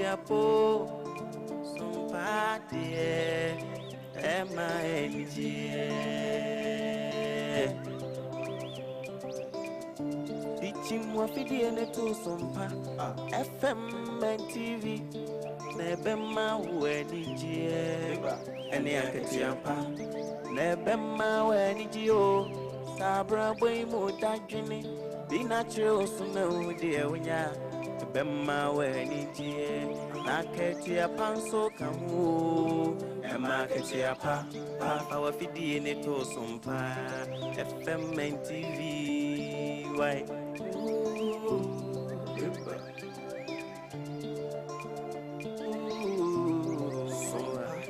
Akatua po sompa deɛ ɛma anigyeɛ. Dikyim wafidie ne to sompa FM and TV na ɛbɛma wo anigyeɛ. Ɛne akatua pa na ɛbɛma wo anigyeɛ o. Saa abrabɔ yi mu dadwene bi na kyerɛ wo so na wo deɛ wonya ɛbɛma wo anigyeɛ. Na akatua pa nso ka ho o. Ɛma akatua pa pa fa wafidie ne to sompa FM and TV. Why?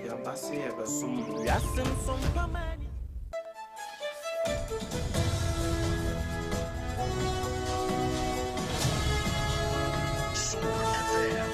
Yɛaba sɛ yɛbɛsom mo. Wiase nsompa ma ani. Sompa FM.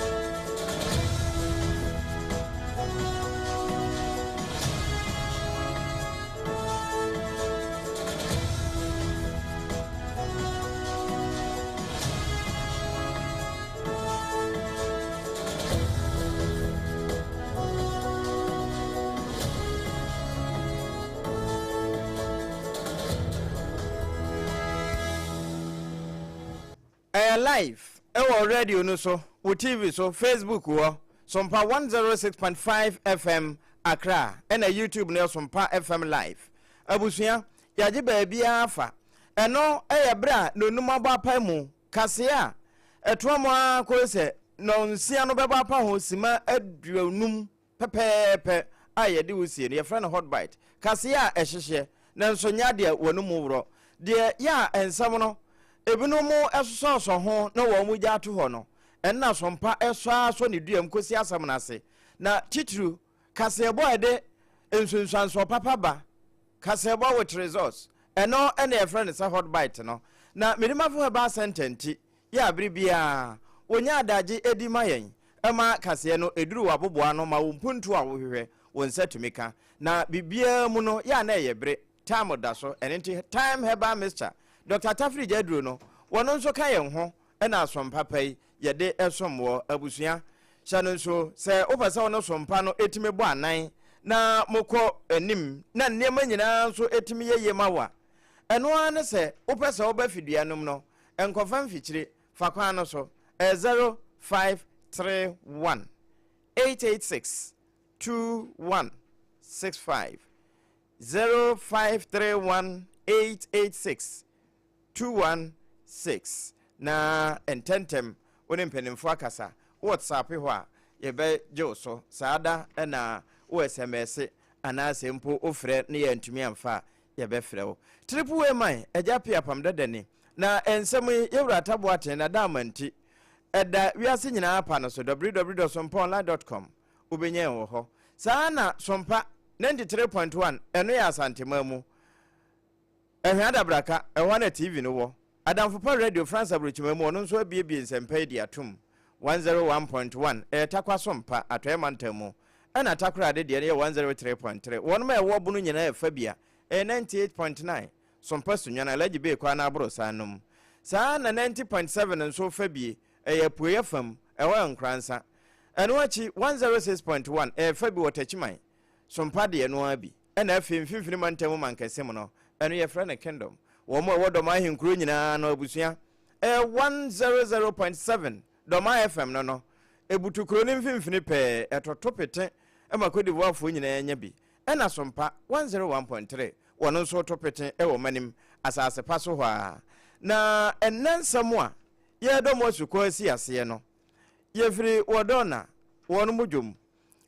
Ɛyɛ live ɛwɔ radio no so, wo TV so, Facebook wɔ Sompa 106.5 FM Accra ɛna YouTube no yɛ Sompa FM live. Abusua, yɛagye baabiara fa. Ɛno ɛyɛ berɛ a nonum abɔ apae mu kaseɛ a ɛtoa mu ara kɔsi sɛ nnɔnsia no bɛbɔ apa ho sima 50 pɛpɛɛpɛ a yɛde wo sie no, yɛfrɛ no hot bite. Kaseɛ a ɛhyehyeɛ, nanso nyɛ adeɛ wɔn mu worɔ. Deɛ yɛ a nsɛm no ebinom sosɔsɔ ho na wɔn gya ato hɔ no, ɛnna sompa sɔ ara sɔ ne duam kɔsi asɛm no ase. Na titiriw, kaseɛbɔ a ɛde nsunsuansoɔ papa ba, kaseɛbɔ with results, ɛno na yɛfrɛ no sɛ hot bite no. Na Medimafo Herbal Center nti, yɛ a bere biara wɔnya adagye di ma yɛn ma kaseɛ no ɛduru w'aboboa ano ma wo mpuntuo a wohwehwɛ wo nsa tumi ka. Na biribiara mu no, yɛ a na ɛyɛ bere, time da so, ɛno nti Thyme Herbal Mixture, Dɔkta Tafiri Gyaduro no, wɔno nso ka yɛn ho na asom papa yi yɛde som wɔ abusua. Hyɛ no nso sɛ wopɛ sɛ wo ne som pa no tumi bɔ anan na mokɔ anim na nneɛma nyinaa nso tumi yɛ yie ma wo a, ɛno ara ne sɛ wopɛ sɛ woba fidua no mu no, nkɔfa mfikyire, fa kwan no so. Ɛyɛ 0531 886 2165. 0531 886 216 na ntɛntɛm wo ne mpanimfoɔ akasa. Wo WhatsApp hɔ a, yɛbɛgye wo so. Saa da na wo SMS anaasɛ mpo wofrɛ na yɛantumi amfa a, yɛbɛfrɛ wo. Triple A man, Agya Appiah Apam Dada ni. Na nsɛm yi, Yɛwura Atta Boateng na da amanti. Ɛda wiase nyinaa pa no so, www.sompaonline.com. Wobɛnya yɛn wɔ hɔ. Saa na Sompa 93.1, ɛno yɛ Asanteman mu. Ɛhwɛ adabraka, ɛhɔ ara na TV no wɔ. Adamfo Pa Radio, France aburokyima mu, ɔno nso abuebue nsɛmpa yi de atom. 101.1, ɛyɛ Tarkwa so mpa, Atɔeɛ Mantam mu. Ɛna Takoradi deɛ no yɛ 103.3. Wɔnom a ɛwɔ Bono nyinaa ɛfa bi a, ɛyɛ 98.9. Sompa Sunyani, Alhaji Bey kwan no aborosan no mu. Saa ara na 90.7 nso fa bie, ɛyɛ Apueeɛ fam, ɛhɔ yɛ Nkoransa. Ɛno akyi, 106.1, ɛyɛ fa bi wɔ Takyiman, Sompa deɛ no ara bi. Ɛna afei Mfimfini Mantam mu mankɛse mu no, ɛno yɛfrɛ no Kingdom. Wɔn a ɛwɔ Dɔmaa ahenkuro nyinaa no abusua, ɛyɛ 100.7 Dɔmaa FM no no, ɛbutu kuro no mfimfini pɛɛ, ɛtoto pete ma Cote d'Ivoirefoɔ nyinaa nya bi. Ɛna Sompa 101.3, wɔn nso to pete wɔ manim asase pa so hɔ ara. Na ɛnnɛ nsɛm a yɛredɔ mo asukɔ asi aseɛ no, yɛfiri Wɔdɔna wɔn mo dwom.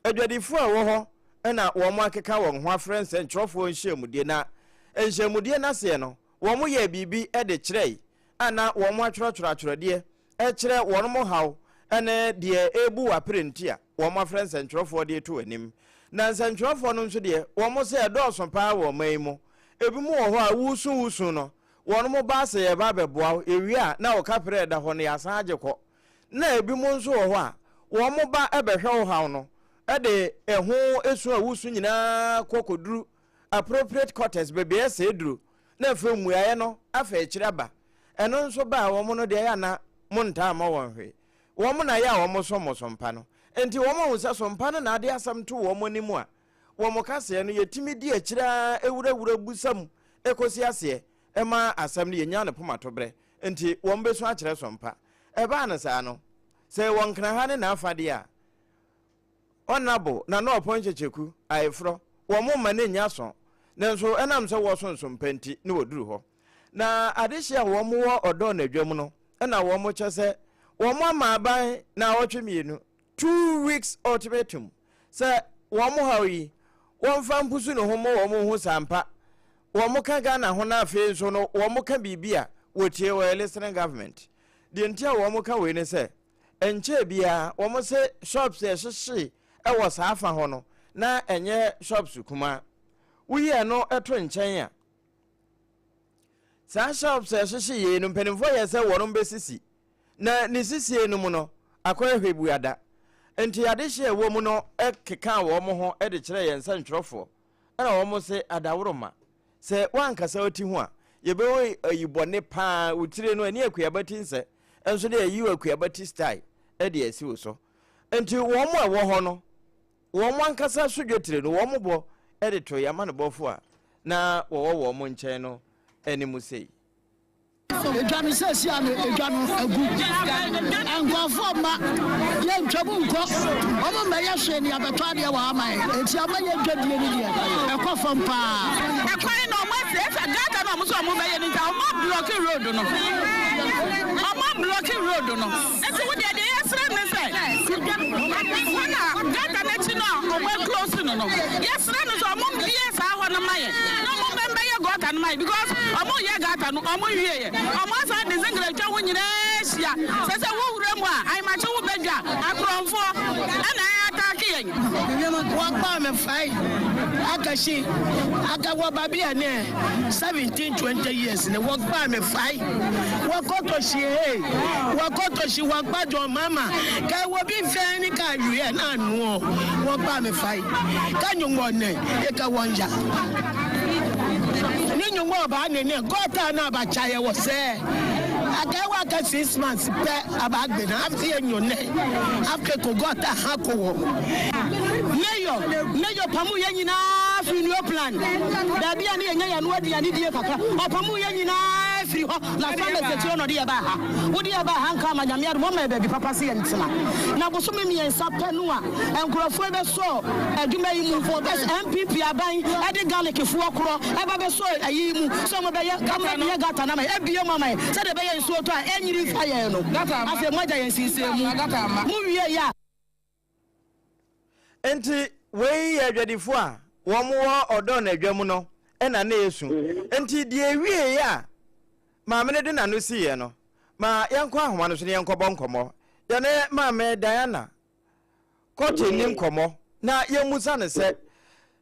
Adwadifoɔ a ɛwɔ hɔ na wɔakeka wɔn ho afrɛ nsɛnkyerɛwfoɔ nhyiamudie, na nhyiamudie no aseɛ no, wɔyɛɛ biribi de kyerɛe a na wɔatwerɛtwerɛ atwerɛdeɛ kyerɛ wɔn haw ne deɛ ɛrebu wɔ aperentie a wɔafrɛ nsɛnkyerɛwfoɔ de reto anim. Na nsɛnkyerɛwfoɔ no nso deɛ, wɔn sɛ ɛdɔɔso paa wɔ ɔman yi mu. Ebinom wɔ hɔ a woresu wosu no, wɔn ba sɛ yɛreba abɛboa wo, yɛwie a na wo kaprɛ a ɛda hɔ no yɛasan agye kɔ. Na ebinom nso wɔ hɔ a, wɔn ba bɛhwɛ wo haw no de ɛho su a wosu nyinaa kɔ kɔduru appropriate quarters, baabi a ɛsɛ duru, na afei mmuaeɛ no afa akyiri aba. Ɛno nso ba a, wɔn no deɛ ɛyɛ a na montaa mmɔ wɔn hwee. Wɔn na ɛyɛ a wɔsom mo sompa no. Enti wɔn ahu sɛ sompa no na ade asɛm to wɔn anim a, wɔn kaseɛ no yɛtumi di akyire ara wurawura busa mu kɔsi aseɛ ma asɛm no yɛnya no pomatoberɛ. Enti wɔn bɛsu akyerɛ sompa. Ɛbaa no saa no, sɛ ɛwɔ Nkraha ne n'afa deɛ a, Ɔnabo na na ɔpɔn kyekyeku, ayeforɔ, wɔn mma no nnya so, nanso ɛnam sɛ wɔso nsompa nti na wɔduru hɔ. Na adehye a wɔn wɔ ɔdɔ na dwam no na wɔn kyɛ sɛ wɔn ama aban naawɔtwe mmienu, 2 weeks ultimatum, sɛ wɔn haw yi wɔmfa mpusu ne ho mmɔ wɔn ho sɛ ampa wɔn ka Ghana ho na afei nso no wɔn ka biribi a wɔtie, wɔyɛ listening government. Deɛ nti a wɔn ka wei ne sɛ Ɛnkyɛɛ biara, wɔse shops a ɛhyehyee wɔ saa fa hɔ no, na ɛnyɛ shops kumaa. Woyi ɛno to nkyɛn a, saa shops a ɛhyehye yei no, mpanimfoɔ yɛ sɛ wɔnom bɛsisi. Na ne sisie no mu no, akɔyɛ hwɛbuada. Nti adehye a ɛwɔ mu no kekaa wɔn ho de kyerɛɛ yɛn nsɛntwerɛfoɔ, ɛna wɔn se adaworoma. Sɛ woankasa wo ti ho a, yɛbɛwɔ ayi bɔne paa, wo tire no ɛne akuaba ti nsɛ, nso ne yɛyi wo akuaba ti style de asi wo so. Nti wɔn a ɛwɔ hɔ no, wɔn ankasa so dwetire no, wɔn bɔ de too yɛn amanebɔfoɔ a na wɔwɔ wɔn nkyɛn no anim sei. Edwa no seesia no edwa no agu. Nkurɔfoɔ mma yɛntwam nkɔ. Wɔn mmɛyɛ hwee ne abɛtɔ adeɛ wɔ ha ma yɛn. Enti ama yɛn dwadie no deɛ ɛkɔ fam paa. Ɛkwan no ɔmo asi efa gutter no ɔmo sɛ ɔmo bɛyɛ no nti ɔmo ablɔki road no ɔmo ablɔki road no nti wo deɛ deɛ yɛsrɛ ne sɛ hɔ na gutter n'akyi no a ɔmo aclose no no yɛsrɛ no sɛ ɔmo mbie saa hɔ no ma yɛn na ɔmo mbɛyɛ gutter no ma yɛn because ɔmo yɛ gutter no ɔmo nwie yɛ ɔmo asan de zinc atwa ho nyinaa ahyia sɛ sɛ wo wura mu a ayimakye wo bɛdwa akorɔmfoɔ ɛna ɛataake yɛn. Wɔkpaa me fae akɛse aka wɔ baabi a ne 17 20 years ne wɔkpaa me fae wɔkɔtɔhye ee wɔkɔtɔhye wɔkpa John Mama ka wɔ bi fɛn ne ka wiɛ na anoɔ wɔkpaa me fae ka nyongɔ ne eka wɔn ya ne nyongɔ ɔbaa ne ne gɔta na abakyayɛ wɔ sɛ aka wɔ aka 6 months pɛ aba agbe na afei yɛ nyɔ nɛ afei ko gɔta ha ko wɔ mayor mayor pamu yɛ nyinaa firi new plan baabi a ne yɛnya yɛn no aduane die kakra ɔpamu yɛ nyinaa firi hɔ na farmers akyire na ɔde yɛ baa ha wode yɛ baa ha nka ama Nyame adom ɔma yɛ baabi papa sɛ yɛntena na bosome 3 pɛ no a nkurɔfoɔ bɛsɔ adwuma yi mu NPP aban ɛde garlicfoɔ korɔ ɛba bɛsɔ ayi mu sɛ ɔmo bɛyɛ ɔmo bɛyɛ gutter na ama yɛ ebie mu ama yɛ sɛdeɛ ɛbɛyɛ nsuo tɔ a ɛnyiri fa yɛn no afei mo agya yɛn sinsɛn mu mo wie yɛ a. Nti wei yɛ adwadifoɔ a wɔn wɔ ɔdɔ na adwa mu no ɛna na esu. Nti deɛ ewie yɛ a maame no de n'ano siiɛ no, ma yɛnkɔ ahoma no so na yɛnkɔbɔ nkɔmmɔ. Yɛne maame Diana Kɔte nni nkɔmmɔ na yɛmmusa no sɛ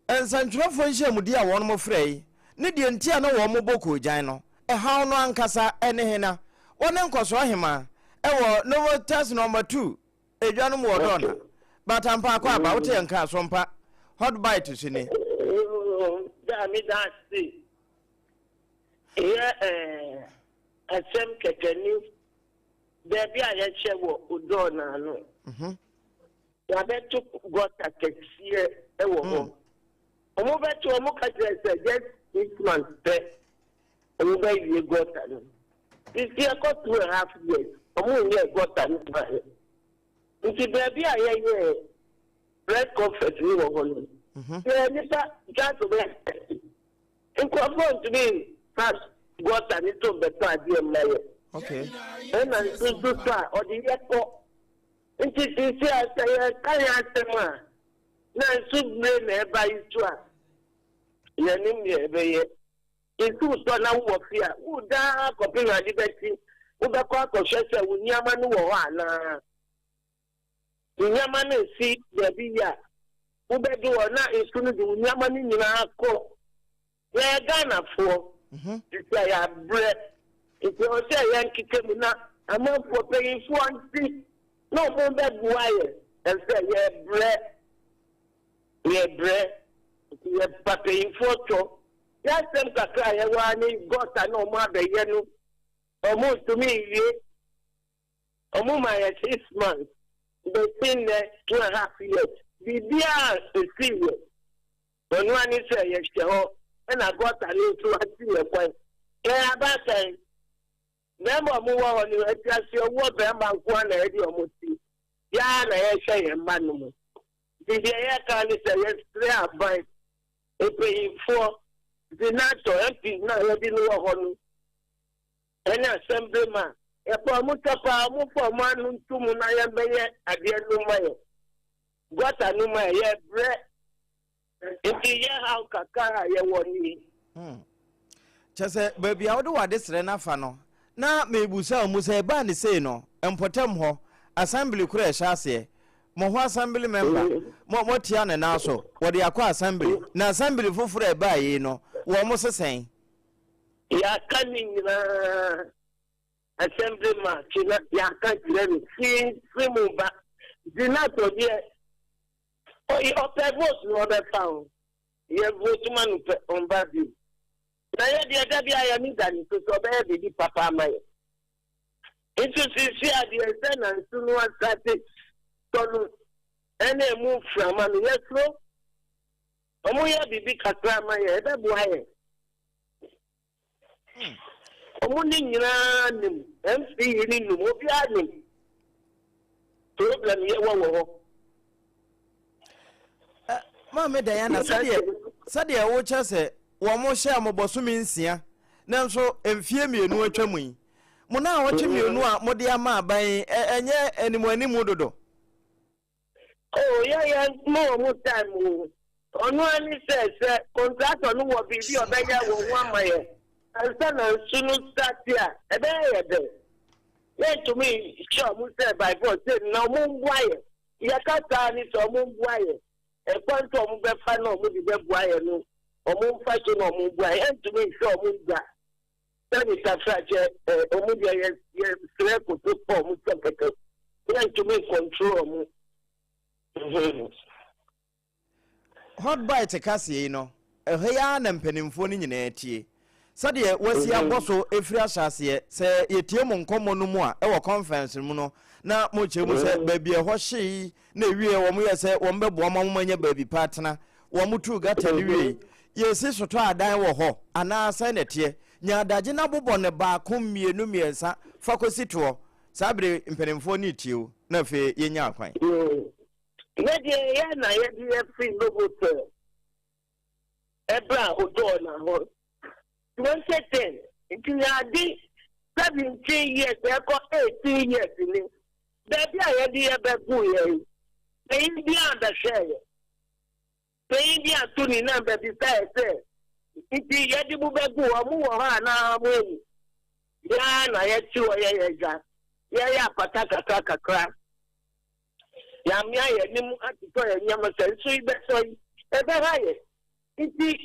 nsɛntwerɛfoɔ nhyiamudie a wɔn frɛ yi ne deɛ nti a na wɔn bɔ koogyan no, ɛhaw no ankasa ne hena? Wɔne nkɔsoɔ hemaa ɛwɔ Novotas Number 2 edwa no mu wɔ Dɔna. Batampa akɔ aba, wote yɛn nka so mpa. Hot Bite so ni. Da me da ase. Yɛ asɛm kɛkɛ ni baabi a yɛhyɛ wɔ odɔɔ n'ano. Yɛabɛto gutter kɛseɛ wɔ hɔ. Ɔmo bɛto ɔmo ka kyerɛ sɛ just 6 months pɛ ɔmo bɛwie gutter no. Sisi ɛkɔ 2.5 years ɔmo nyɛ gutter no ma yɛ. Nti baabi a yɛyɛ press conference ni wɔ hɔ no. Yɛ nipa just bɛ nkurɔfoɔ ntumi fa gutter ne so bɛtɔ adeɛ mma yɛ. Ɛna nso nso so a ɔde yɛ kɔ. Nti sisi a sɛ yɛka yɛn asɛm a na nso bere na ɛba yi so a yɛnim deɛ ɛbɛyɛ. Nsu tɔ na wowɔ fie a wodaa kɔpem ade bɛkyi wobɛkɔ akɔhwɛ sɛ wo nneɛma no wɔ hɔ anaa. Wo nneɛma no nsi baabi yie a wobɛdu hɔ na nsu no de wo nneɛma no nyinaa kɔ. Yɛyɛ Ghanafoɔ sisi a yɛabrɛ nti ɛwɔ sɛ yɛnkeka mu na amanfoɔ mpanyinfoɔ nti na ɔmo bɛboa yɛ ɛsɛ yɛbrɛ yɛbrɛ nti yɛpa mpanyinfoɔ twɔ yɛasɛm kakra a yɛwɔ ara ne gutter na ɔmo abɛyɛ no ɔmo ntumi nwie. Ɔmo ma yɛ 6 months, bɛsi nnɛ 2½ years, biribiara esi yɛ. Ɔno ani sɛ yɛhyɛ hɔ, ɛna gutter no nso asi yɛ kwan. Yɛn abaatan bɛrima a ɔmo wɔ hɔ no, atiase ɔwɔ bɛrima nko ara na yɛde ɔmo ti yaa na yɛhwɛ yɛn mma no mu. Nti deɛ yɛka ne sɛ yɛsrɛ aban mpanyinfoɔ, Zanetor MP na yɛde no wɔ hɔ no, ɛne assembly man, yɛpɛ ɔmo kyɛ paa, ɔmo fa ɔmo ano nto mu na yɛbɛyɛ adeɛ no ma yɛ, gutter no ma yɛ. Yɛbrɛ, nti yɛ haw kakra a yɛwɔ ni. Kyɛ sɛ baabi a wode w'ade srɛ no afa no, na mebusa mu sɛ ɛbaa ne sei no, mpɔtam hɔ assembly kora ɛhyɛ aseɛ, mo ho assembly member mo motia ne nan so wɔde akɔ assembly, na assembly foforɔ a ɛbaa yi no, wɔn mo sesɛn? Yɛaka ne nyinaa. Assembly man na yɛaka kyerɛ no firi mu ba. Zanetor deɛ, ɔyɛ ɔpɛ vote na ɔbɛfa o. Yɛ vote ma no pɛ, ɔmba bio. Na yɛ deɛ, da bi a yɛne da ne so sɛ ɔbɛyɛ biribi papa ama yɛ. Nso sisi adeɛ sɛ na nsu no asate tɔ no, ɛna emu mframa no, yɛsuro. Ɔmo yɛ biribi kakra ama yɛ, ɛbɛboa yɛ. Ɔmo ne nyinaa nim, MCE ne nim, obiara nim problem yɛ wɔ hɔ. Maame Diana, sɛdeɛ wokyɛ sɛ wɔn hyɛ mo bɔsome 6, nanso mfie 2 atwa mu yi, mo na awɔtwe 2 a mode ama aban yi, ɛnyɛ animu animu dodo? Oh, yɛ mo wɔ mo time o. Ɔno ani sɛ contractor no wɔ biribi a ɔbɛyɛ wɔ ho ama yɛ ansa na nsu no start a, ɛbɛyɛ yɛ dɛ. Yɛntumi hyɛ ɔmo sɛ by force sɛ na ɔmo mboa yɛ. Yɛka saa ni sɛ ɔmo mboa yɛ. Ɛkwan to ɔmo bɛfa na ɔmo de bɛboa yɛ no, ɔmo mfa so na ɔmo mboa yɛ. Yɛntumi nhyɛ ɔmo ngya sɛne safrakyɛ ɛ. Ɔmo deɛ, yɛ yɛsrɛ koto pɔ ɔmo sɛ kɛkɛ, yɛntumi control ɔmo. Hot Bite kaseɛ yi no, ɛhɔ yi ara na mpanimfoɔ no nyinaa tie. Sɛdeɛ wasi abɔ so ɛfiri ahyɛaseɛ sɛ yɛtie mo nkɔmmɔ no mu a, ɛwɔ conference mu no, na mokyerɛ mu sɛ baabi a ɛhɔ hyee na ɛwie, wɔn yɛ sɛ wɔn bɛboa mo ama anya baabi pa atena. Wɔn tuu gutter no wie, yɛsi sotɔ adan wɔ hɔ anaa sɛn na ɛteɛ? Nya adagye na bobɔ no baako, mmienu, mmiɛnsa fa kɔsi toɔ. Saa bere mpanimfoɔ no retie wo, na afei yɛnya akwan. Yɛdeɛ yɛ na yɛde yɛfiri Novotel ɛberɛ a odɔɔ na hɔ 2010, nti yɛade 17 years ɛkɔ 18 years ni. Baabi a yɛde yɛbɛgu yɛ yi, panyin bi a bɛhwɛ yɛ, panyin bi ato ne nan bɛbisa yɛ sɛ, nti yɛde mo bɛgu hɔ, mo wɔ hɔ anaa mo awu? Yɛa na yɛte hɔ, yɛyɛ dwa, yɛyɛ apata kakra kakra, yɛamea yɛn anim atotɔ yɛn nneɛma sɛ nso yi bɛsɔ yi, ɛbɛha yɛ. Nti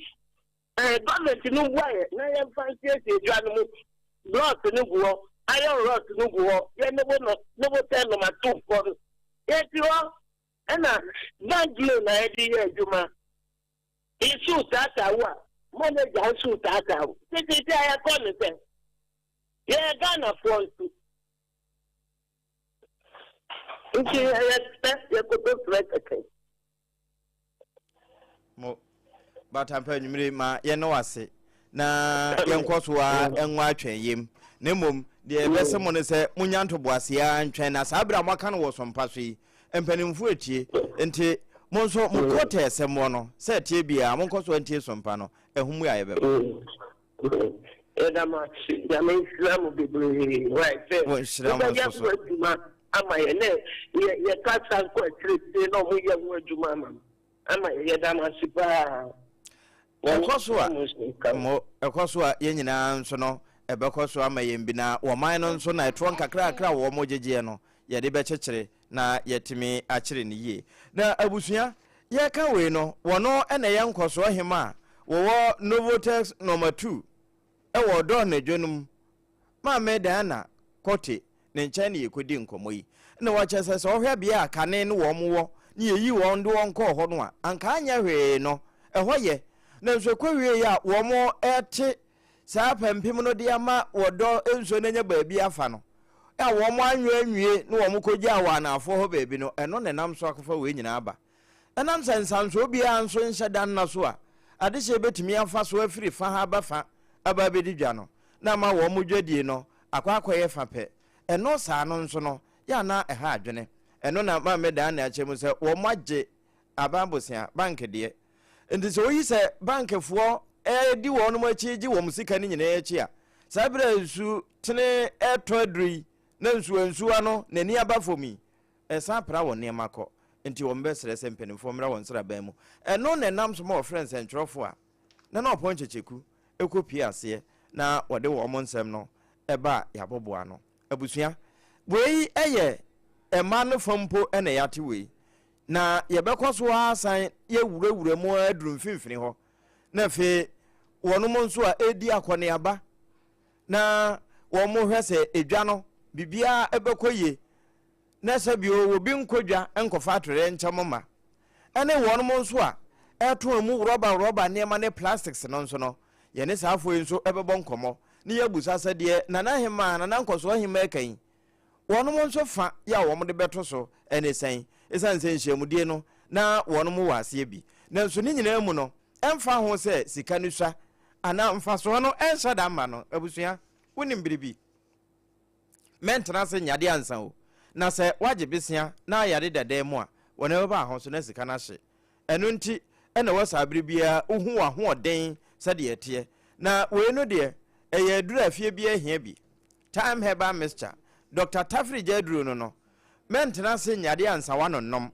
government no boa yɛ na yɛmfa nsiesie dwa no mu. Blocks no gu hɔ, iron rods no gu hɔ. Yɛ nobo no Novotel number 2 foɔ no, yɛte hɔ, ɛna bungalow na yɛde yɛ adwuma. Nsu taataa wo a, manager nsu taataa wo tititi a, yɛkɔ ne sɛ yɛyɛ Ghanafoɔ nso. Nti yɛyɛ sɛ yɛkoto frɛ kɛkɛ. Mo batampa anwummere ma yɛne wo ase na yɛnkɔ so a ɛnwo atwɛn yam, na mmom deɛ yɛbɛsɛ mo no sɛ monya ntoboaseɛ a ntwɛn, na saa berɛ a moaka no wɔ sɔmpa so yi, mpanimfoɔ etie. Nti mo nso mo kɔtɛ sɛmmoɔ no sɛ ɛteɛ biara, monkɔ so antie sɔmpa no, ɛho mu a yɛbɛba. Yɛda mo ase. Nyame nhyira mo bebree wae sɛ Wɔnhyira mo mobɛyɛ nso so. ho adwuma ama yɛ ne yɛkasa nkɔ akyirikyiri na ɔmo yɛ ho adwuma ama mo ama yɛ. Yɛda mo ase paa. Nyame Ɛkɔ so a nhyira mo nso nka mo. Mo ɛkɔ so a, yɛn nyinaa nso no ɛbɛkɔ so ama yɛn bi, na wɔman no nso na ɛtoɔ nkakrakra a wɔn gyegyeɛ no, yɛde bɛkyekyere na yɛtumi akyere no yie. Na abusua, yɛka wei no, wɔno na ɛyɛ nkɔsoɔ hema a wɔwɔ Novotex number 2 ɛwɔ ɔdɔ anadwo no mu. Maame Diana Kɔte ne nkyɛn ne yɛkɔdi nkɔmmɔ yi, na wɔkyerɛ sɛ ɔhwɛ bea a kane no wɔn wɔ ne yɛyi wɔn de wɔn kɔɔ hɔ no a, anka anyɛ hwee no, ɛhɔ yɛ. Nanso ɛkɔwie a wɔn ɛte saa pampim no de ama wɔdɔ nsuo no anya baabi afa no. a wɔn anwɔ anwie na wɔn kɔgyaa wɔ anaafoɔ hɔ baabi no, ɛno na ɛnam so akɔfa wei nyinaa aba. Ɛnam sɛ nsansoɔ biara nso nhyɛ da nna so a adehyeɛ bɛtumi afa so afiri fa ha aba fa aba abɛdi dwa no, na ama wɔn dwadie no akɔ akɔyɛ fa pɛ. Ɛno saa no nso no, yɛ a na ɛha adwene. Ɛno na Maame Diane akyerɛ mu sɛ wɔagye aban bosea, bank deɛ. Nti sɛ woyi sɛ bankfoɔ redi wɔn akyi regye wɔn sika no nyinaa akyi a, saa berɛ a nsu tene retɔ aduru yi na nsuwansuwa no n'ani aba fam yi, ɛsan pra wɔn nneɛma kɔ. Nti wɔbɛsrɛ sɛ mpanimfoɔ mmra wɔn nsraban mu. Ɛno na ɛnam so ma wɔfrɛ nsɛntwerɛfoɔ a na na Ɔpɔn Kyekyeku kɔpue aseɛ na wɔde wɔn nsɛm no ba a yɛaboboa ano. Abusua, wei yɛ mmaa no fa mpo na yɛate wei. Na yɛbɛkɔ so ara asan yɛwurawura mu ara aduru mfimfini hɔ. Na afei wɔnom nso a ɛredi akɔneaba na wɔhwɛ sɛ edwa no biribiara ɛbɛkɔ yie na sɛ bio obi nkɔ dwa nkɔfa atwerɛ nkyɛm mma. Ɛne wɔnom nso a ɛretɔn emu rɔba rɔba nneɛma ne plastics no nso no, yɛne saa afoɔ yi nso bɛbɔ nkɔmmɔ na yɛabusa sɛ deɛ Nana Hemaa, Nana Nkɔsoɔ Hemaa ka yi, wɔnom nso fa yɛ a wɔn de bɛto so ne sɛn? Ɛsiane sɛ nhyiamudie no na wɔnom wɔ aseɛ bi. Nanso ne nyinaa mu no, ɛmfa ho sɛ sika no sua anaa mfasoɔ no ɛnhyɛ da mma no, abusua, wonim biribi? Mɛntena ase nyɛ adeɛ ansa o. Na sɛ woagye besea na ayare dada mu a, wɔn bɛba ho so na sika no ahye. Ɛno nti na ɛwɔ saa bere biara wohu w'ahoɔden sɛdeɛ ɛteɛ. Na wei no deɛ, ɛyɛ aduro a fie biara hia bi. Thyme Herbal Mixture, Dɔkta Tafiri gya aduro no no, mɛntena ase nyɛ adeɛ ansa woanonnom.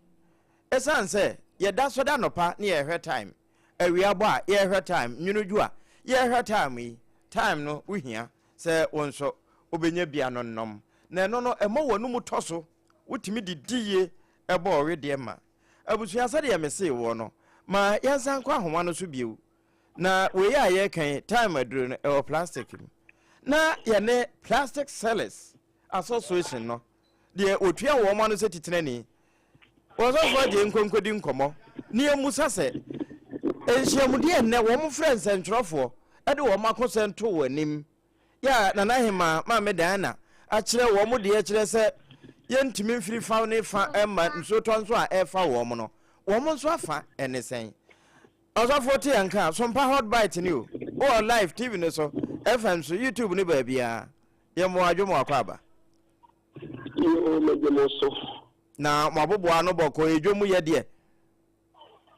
Ɛsiane sɛ yɛda so da anɔpa ne yɛhwɛ time, awia bɔ a yɛhwɛ time, nwunu dwo a yɛhwɛ time yi, time no wohia sɛ wo nso wobɛnya bi anonnom. Na ɛno no, ɛma w'anomu tɔ so, wotumi didi yie, ɛbɔ ɔwedeɛ ma. Abusua, sɛdeɛ mesee woɔ no, ma yɛnsan nkɔ ahoma no so bio. Na wei a yɛreka yi, time aduro no, ɛwɔ plastic mu. Na yɛne Plastic Sellers Association no, deɛ wɔtua wɔn ano sɛ titenani, Ɔsɔfoɔ Agyei nkɔnkɔdi nkɔmmɔ, na yɛmmusa sɛ, nhyiamudeɛ nnɛ wɔfrɛ nsɛntwerɛfoɔ de wɔn akosɛn to wɔn anim Yɛ a Nana Hemaa Maame Diana akyerɛ wɔn deɛ kyerɛ sɛ yɛntumi mfiri fa ne fa mma nsuo tɔ nso a ɛrefa wɔn no, wɔn nso afa ne sɛn? Ɔsɔfoɔ te yɛn nka, Sompa Hot Bite ni o, wowɔ live TV no so, FM so, YouTube ne baabiara. Yɛ mo adwo mo akɔ aba. Yoo, megye mo so. Na mo aboboa ano bɔkɔɔ, edwa mu yɛ deɛ.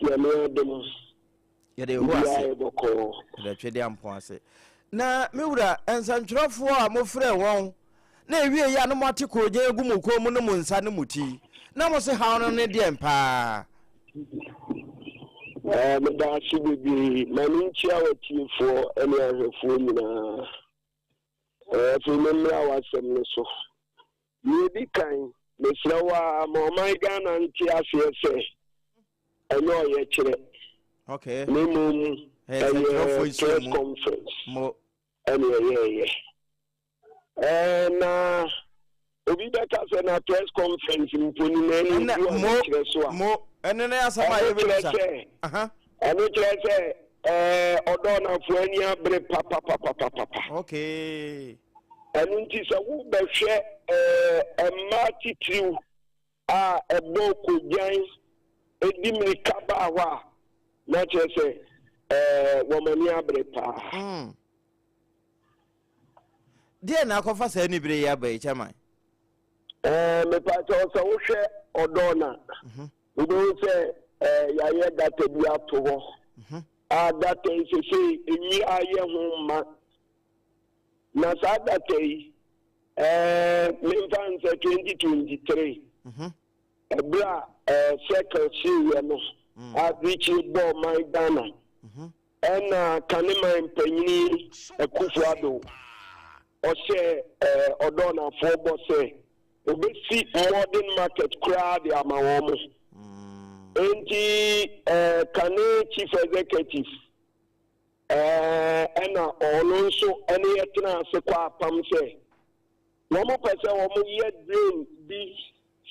Nyame adom. Yɛda Yehowa ase. Biribiara yɛ bɔkɔɔ. Yɛda Twedeampɔn ase. Na me wura, nsɛntwerɛfoɔ a mofrɛɛ wɔn, na ɛwie yi a na moate koogyan agu mo kɔn mu ne mo nsa ne mo ti, na mo se haw no ne deɛn paa? Eh, meda ase bebree. Ma menkyia w'atiefoɔ ne ahwɛfoɔ nyinaa. Eh, afei memmra w'asɛm no so. Nea edi kan, mesrɛ wo ara ma ɔman Ghana nte aseɛ sɛ ɛnyɛ ɔyɛkyerɛ, Okay. na mmom Ɛyɛ ɛyɛ nsɛntwerɛfoɔ press nhyiamu. conference Mo. ɛne ɛyɛɛyɛ. Ɛɛ, na obi bɛka sɛ na press conference mpo ni na ɛne Ɛnɛ obi mo ɔyɛkyerɛ so a. mo ɛno ne asɛm a Ɛno kyerɛ yɛbɛbisa. sɛ Aha. ɛno kyerɛ sɛ ɛɛ ɔdɔɔnafoɔ ani abere papapapapapa. Okay. Ɛno nti sɛ wobɛhwɛ mmaa titiriw a ɛbɔ kogyan di mmirika baa hɔ a, na kyerɛ sɛ wɔn ani abere paa. Mm. Deɛ na akɔfa saa anibere yi aba yi, Chairman? Ɛɛ mepakyɛw sɛ wohwɛ ɔdɔ no a, mhm. wobɛhu sɛ yɛayɛ data bi ato hɔ. Mhm. A data yi sesei nwira ayɛ ho ma. Na saa data yi, ɛɛ memfa nsɛ 2023, ɛberɛ a ɛɛ circle hyeeɛ no, mm. a birikyie bɔɔ man Ghana, mhm. ɛna kane man panyini Akufo Addo ɔhyɛ ɛɛ ɔdɔɔnafoɔ bɔ sɛ obesi modern market koraa de ama wɔn mo. Mm. Enti ɛɛ kane chief executive Ɛnna ɔno nso ne yɛn tenaa ase kɔɔ apam sɛ wɔpɛ sɛ wɔyɛ drain bi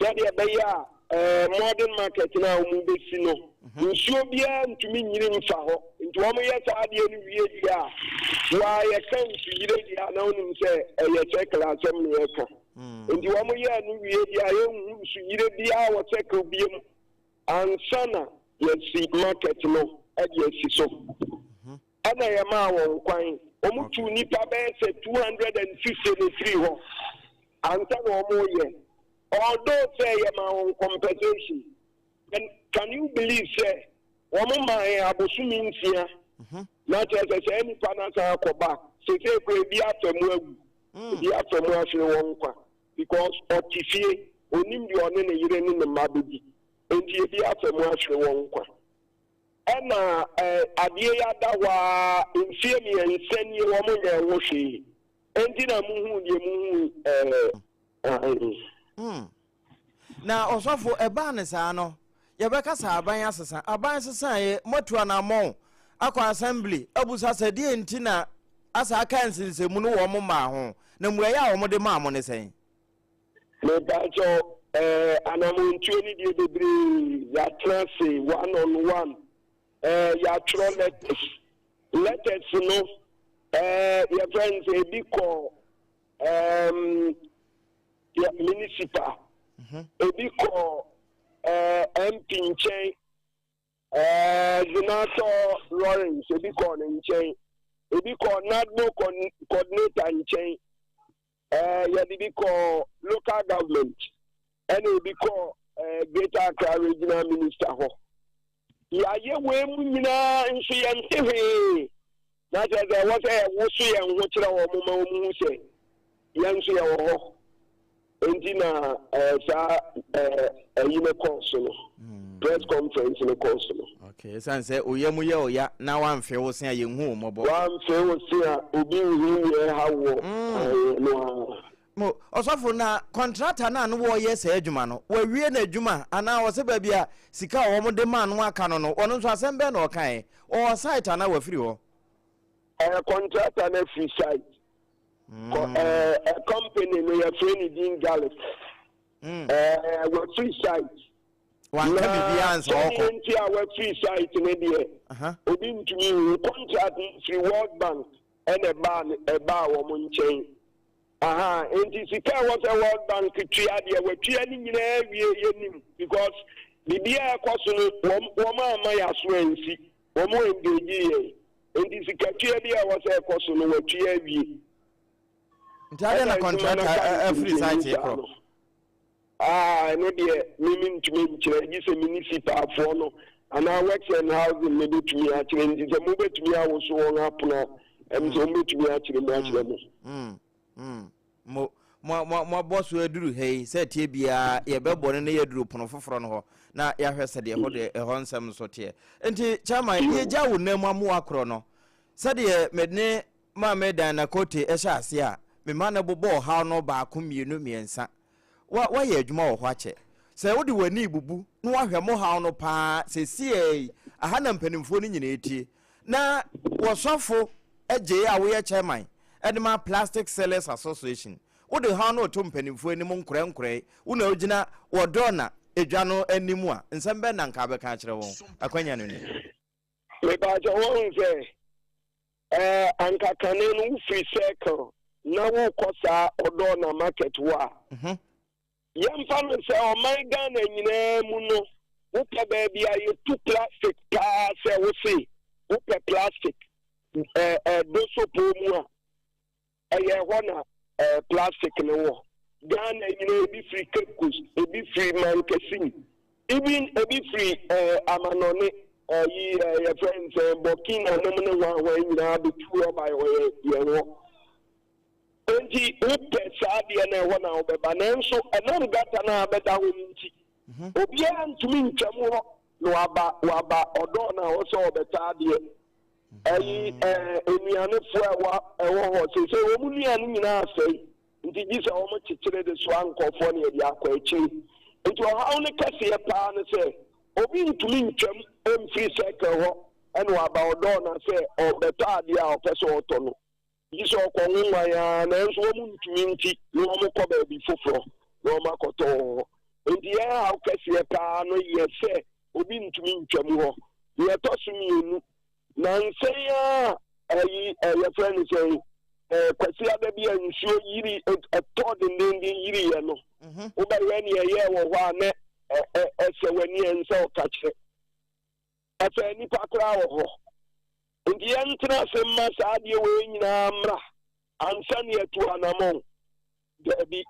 sɛdeɛ ɛbɛyɛ a modern market no a wɔbɛsi no, mhm. nsuo biara ntumi nyiri mfa hɔ. Nti wɔyɛ saa adeɛ no wie deɛ a, waa yɛka nsuyire deɛ a na wonim sɛ ɛyɛ circle asɛm na yɛka. Nti wɔn yɛɛ no wie deɛ a yɛnhu nsuyire biara wɔ circle biom ansa na yɛasi market no de asi so. Ɛna yɛmaa wɔn kwan. Wɔn tuu nnipa bɛyɛ sɛ 250 na ɛfirii hɔ ansa na wɔn reyɛ. Although sɛ yɛmaa wɔn compensation, and can you believe sɛ wɔn maa yɛn abosome nsia na kyerɛ sɛ saa nnipa no asan akɔba seesei koraa ebi afa mu awu, ebi afa mu ahwere wɔn nkwa because ɔte fie, ɔnim deɛ ɔne ne yere ne ne mma bɛdi, enti ebi afa mu ahwere wɔn nkwa. Ɛna adeɛ yi ada hɔ ara mfeɛ mmiɛnsa nie wɔn nyɛɛ ho hwee. Enti na mohuu deɛ mohuu ɛɛ ae. Hmm. Na ɔsɔfo, ɛbaa no saa no, yɛbɛka sɛ aban asesa. Aban sesaeɛ, moatu anammɔn akɔ assembly abusa sɛ deɛ nti na asa aka nsensɛnmu no wɔn mmaa ho, na mmuaeɛ a wɔde maa mo ne sɛn? Mepakyɛw, eh, anammɔntuo no deɛ bebree, yɛatena ase one on one, eh, yɛatwerɛ letters. Letters no, eh, yɛfrɛ no sɛ ebi kɔ um, municipal, ebi kɔ eh, MP nkyɛn, eh, Senator Lawrence, ebi kɔ ne nkyɛn, ebi kɔ NADMO coordinator nkyɛn. Ɛɛ yɛde bi kɔɔ local government ɛna ebi kɔɔ ɛɛ Greater Accra Regional Minister hɔ. Yɛayɛ wei mu nyinaa nso yɛnte hwee. Na kyerɛ sɛ ɛwɔ sɛ yɛwoso yɛn ho kyerɛ wɔn ma wɔn hu sɛ yɛn nso yɛwɔ hɔ. Enti na ɛɛ saa ɛɛ ɛyi no kɔɔ so no. Press conference no kɔɔ so no. Okay, ɛsiane sɛ oya mu yɛ ɔya na wamfe wo se a yɛnhu wo mmɔbɔ. Wamfe wo se a obi nhu nea ɛha woɔ. Ae, ɛno ara. Mo, ɔsɔfo, na kɔntrata no a na wɔreyɛ saa adwuma no, wawie n'adwuma anaa ɔsɛ baabi a sika a wɔde maa no aka no no, ɔno nso asɛm bɛn na ɔkae? Ɔwɔ site anaa wafiri hɔ? Ɛɛ, kɔntrata no afiri site. Kɔ, ɛɛ, company no yɛfrɛ ne din Gallic. Ɛɛ, wafiri site. Wanka biribiara ansa ɔkɔ. Sɛdeɛ nti a wafiri site no deɛ, obi ntumi nhu. Contract no firi World Bank ɛna ɛbaa no ɛbaa wɔn nkyɛn. Aha, nti sika a ɛwɔ sɛ World Bank tua deɛ watua ne nyinaa awie yɛnim because biribiara ɛkɔ so no wɔn wɔn amma yɛn aso ansi, wɔn engage yɛn. Nti sika tua bi a ɛwɔ sɛ ɛkɔ so no watua awie. Nti adɛn na contractor afiri site korɔ? Ah, ɛno deɛ me mentumi nkyerɛ, gye sɛ municipalfoɔ no anaa Works and Housing no bɛtumi akyerɛ, nti sɛ mobɛtumi awoso wɔn apono a, ɛm sɛ wɔbɛtumi akyerɛ mu akyerɛ mo. Mm, mm, mo, mo, mo, moabɔ so aduru ha yi, sɛ ɛteɛ biara yɛbɛbɔ no na yɛaduru pono foforɔ no hɔ na yɛahwɛ sɛdeɛ ɛhɔ deɛ ɛhɔ nsɛm nso teɛ. Nti, chairman, yɛgya wo nan mu amoa korɔ no, sɛdeɛ me ne Maame Diana Kotey hyɛ aseɛ a, mema no bobɔ ɔhaw no baako, mmienu, mmiɛnsa. Wa, woayɛ adwuma wɔ hɔ akyɛ. Sɛ wode w'ani rebubu na woahwɛ mo haw no paa seesei yi, aha na mpanimfoɔ no nyinaa tie. Na wɔsɔfo Agyei a woyɛ chairman de ma Plastic Sellers Association, wode haw no reto mpanimfoɔ anim nkorɛnkorɛ, wo na wogyina wɔdɔ na edwa no anim a, nsɛm bɛn na nka wobɛka akyerɛ wɔn? Akwanya no ni. Mepaakyɛ woahu sɛ Ɛɛ anka kane no wofiri circle na wokɔ saa ɔdɔ na market hɔ a, yɛmfa no sɛ ɔman Ghana nyinaa mu no wopɛ baabi a yɛtu plastic paa sɛ wose wopɛ plastic ɛɛ ɛɛ dosopo mu a, Ɛyɛ hɔ na eh, plastic no wɔ. Ghana nyinaa ebi firi Cape Coast, ebi firi Mankasim, even ebi firi eh, amanɔne ɛyi eh, eh, yɛfrɛ no sɛ Burkina nom ne hwan hwan nyinaa bɛtu hɔ ba yɛ yɛn hɔ. Enti wopɛ saa deɛ na ɛhɔ na wobɛba nanso ɛnam gata no a abɛda hɔ no nti obiara ntumi ntwam hɔ na waba waba ɔdɔɔ no a ɔsɛ ɔbɛtɔ adeɛ. Ɛyi ɛɛ nnuanefoɔ a ɛwɔ ɛwɔ hɔ seesei wɔn nnuane nyinaa asɛe nti gye sɛ wɔn kyekyere de soa nkurɔfoɔ na yɛde akɔ akyire nti ɔhaw no kɛseɛ paa ne sɛ obi ntumi ntwam mfiri circle hɔ ɛna waba ɔdɔɔ na sɛ ɔbɛtɔ adeɛ a ɔpɛ sɛ ɔtɔ no gye sɛ ɔkɔ nwonwan ara nanso wɔn ntumi nti na wɔn kɔ baabi foforɔ na wɔn akɔtɔ wɔ hɔ nti yɛn haw kɛseɛ paa no yɛ sɛ obi ntumi ntwam hɔ. Nea ɛtɔ so mmienu, nnansa yi ara a ayi ɛ yɛfrɛ no sɛn? Eh, Kwasiada bi a nsuo yiri, ɛtɔ dendenden yiriiɛ no, wobɛhwɛ nea ɛyɛɛ wɔ hɔ a na ɛsɛ w'ani ɛnsɛ ɔka kyerɛ. Ɛsɛ nnipa koraa wɔ hɔ. Nti yɛntena ase mma saa adeɛ wei nyinaa mmra ansa ne yɛatu anammɔn. Daabi.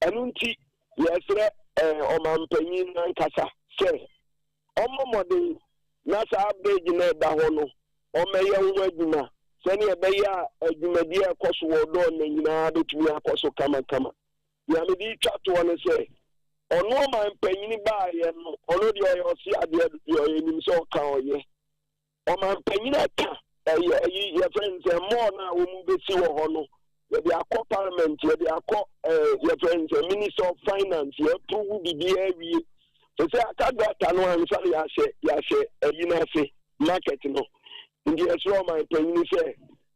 Ɛno nti yɛsrɛ ɔmampanyin no ankasa sɛ ɔmmɔ mmɔden na saa bridge no a ɛda hɔ no, ɔmmɛyɛ ho adwuma sɛnea ɛbɛyɛ a dwumadi a ɛkɔ so wɔ ɔdɔ nna nyinaa betumi akɔ so kamakama. Nea mede retwa toɔ ne sɛ, ɔno ɔman panyin baeɛ no, ɔno deɛ ɔyɛ ɔse adeɛ deɛ ɔyɛ nim sɛ ɔka ɔyɛ. Ɔmanpanyin aka ɛyɛ ɛyi yɛfrɛ no sɛ mall no a wɔn bɛsi wɔ hɔ no yɛde akɔ parliament yɛde akɔ ɛɛ yɛfrɛ no sɛ minister of finance yɛ approve biribiara awie te sɛ aka gutter no ansa na yɛahyɛ yɛahyɛ ɛyi no ase market no nti yɛsrɛ ɔmanpanyin sɛ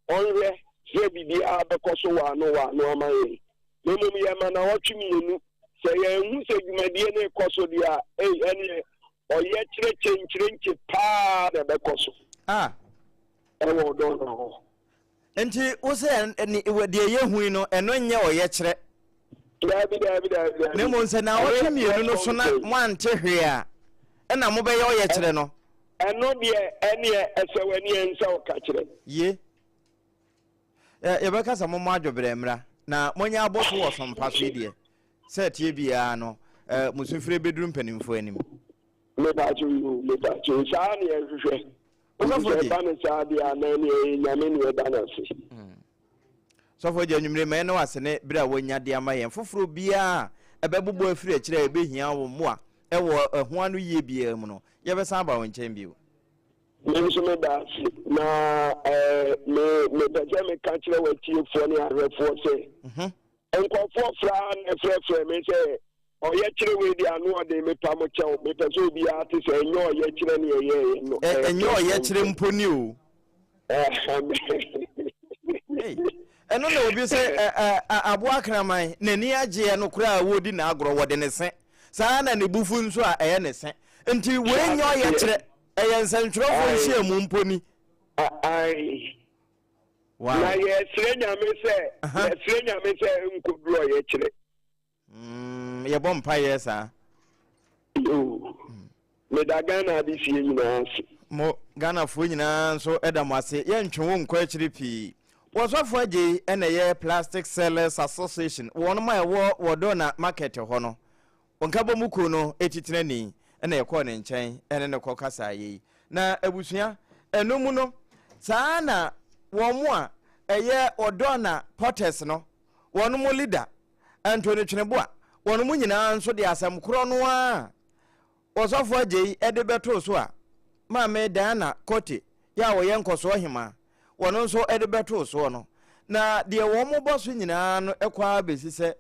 ɔnhwɛ sɛ biribiara bɛkɔ so wɔ ano wɔ ano ama yɛn na mmom yɛma nnawɔtwe mmienu sɛ yɛnhu sɛ dwumadie no rekɔ so deɛ a ei ɛneɛ Ɔyɛkyerɛ kyenkyerenkye paa na ɛbɛkɔ so. Ah. Ɛwɔ ɔdɔ na hɔ. Nti wo sɛ deɛ yɛhu yi no ɛno nyɛ ɔyɛkyerɛ. Daabi daabi daabi daabi. Na mmom sɛ naawɔtwe mmienu no so na moante hwee a ɛna mobɛyɛ ɔyɛkyerɛ no. Ɛno deɛ ɛneɛ ɛsɛ w'ani ɛnsɛ ɔka kyerɛ. Ye. Yɛbɛka sɛ mommɔ adwobrɛ mmra na monyɛ abɔso wɔ sompa so yi deɛ. Sɛ ɛteɛ biara no, mo sufrɛ bɛduru mpanimfoɔ anim. Mepatwo yi o, mepatwo yi, saa ne yɛhwehwɛ. Ɔsɔfo gye. Ɛba ne saa deɛ a na ɛne ɛyɛ Nyame ne ɛda no ase. Sɔfo gye anwummere ma yɛne wase ne berɛ a wanya de ama yɛn. Foforɔ biara a ɛbɛbobɔ afiri akyire a ɛbɛhia wo mmoa ɛwɔ ɛho ano yie biara mu no, yɛbɛsan aba wo nkyɛn bio. Me nso meda ase na ɛɛ me mepɛ sɛ meka kyerɛ w'atiefoɔ ne ahwɛfoɔ sɛ. Mhm. Nkurɔfoɔ frɛ ara na ɛfrɛfrɛ me sɛ ɔyɛkyerɛ wei deɛ ano ɔden mepa mo kyɛw mepɛ sɛ obiara te sɛ ɛnyɛ ɔyɛkyerɛ ne ɛyɛɛyɛ no. Ɛnyɛ ɔyɛkyerɛ mpo ni o. Ɛno na obi sɛ aboa kraman n'ani agyeɛ no koraa a wɔdi n'agorɔ wɔde ne se saa na ne bufu nso a ɛyɛ ne se nti wei nyɛ ɔyɛkyerɛ ɛyɛ nsɛntwerɛfoɔ nhyiamu mpo ni. Wow. Na yɛsrɛ Nyame sɛ, yɛsrɛ Nyame sɛ nkoduru ɔyɛkyerɛ. Mm, yɛbɔ mpaeɛ saa. Yoo. Meda Ghana adesie nyinaa ase. Mo Ghanafoɔ nyinaa nso da mo ase. Yɛntwe wo nkɔ akyiri pii. Wɔsɔfo Agyei na ɛyɛ Plastic Sellers Association, wɔnom a ɛwɔ Wɔdona Market hɔ no. Nkabom kuo no titenani na yɛkɔɔ ne nkyɛn ne no kɔkasaeɛ yi. Na abusua, ɛno mu no, saa ara na wɔn a ɛyɛ Odorna Potters no, wɔn mo leader, Anthony Tweneboa, wɔn mo nyinaa nso de asɛm korɔ no ara a Ɔsɔfo Agyei de bɛtoo so a Maame Diana Korte yɛ a ɔyɛ nkɔsoɔ hemaa, wɔn nso de bɛtoo soɔ no. Na deɛ wɔn bɔ so nyinaa no kɔ ara bɛsi sɛ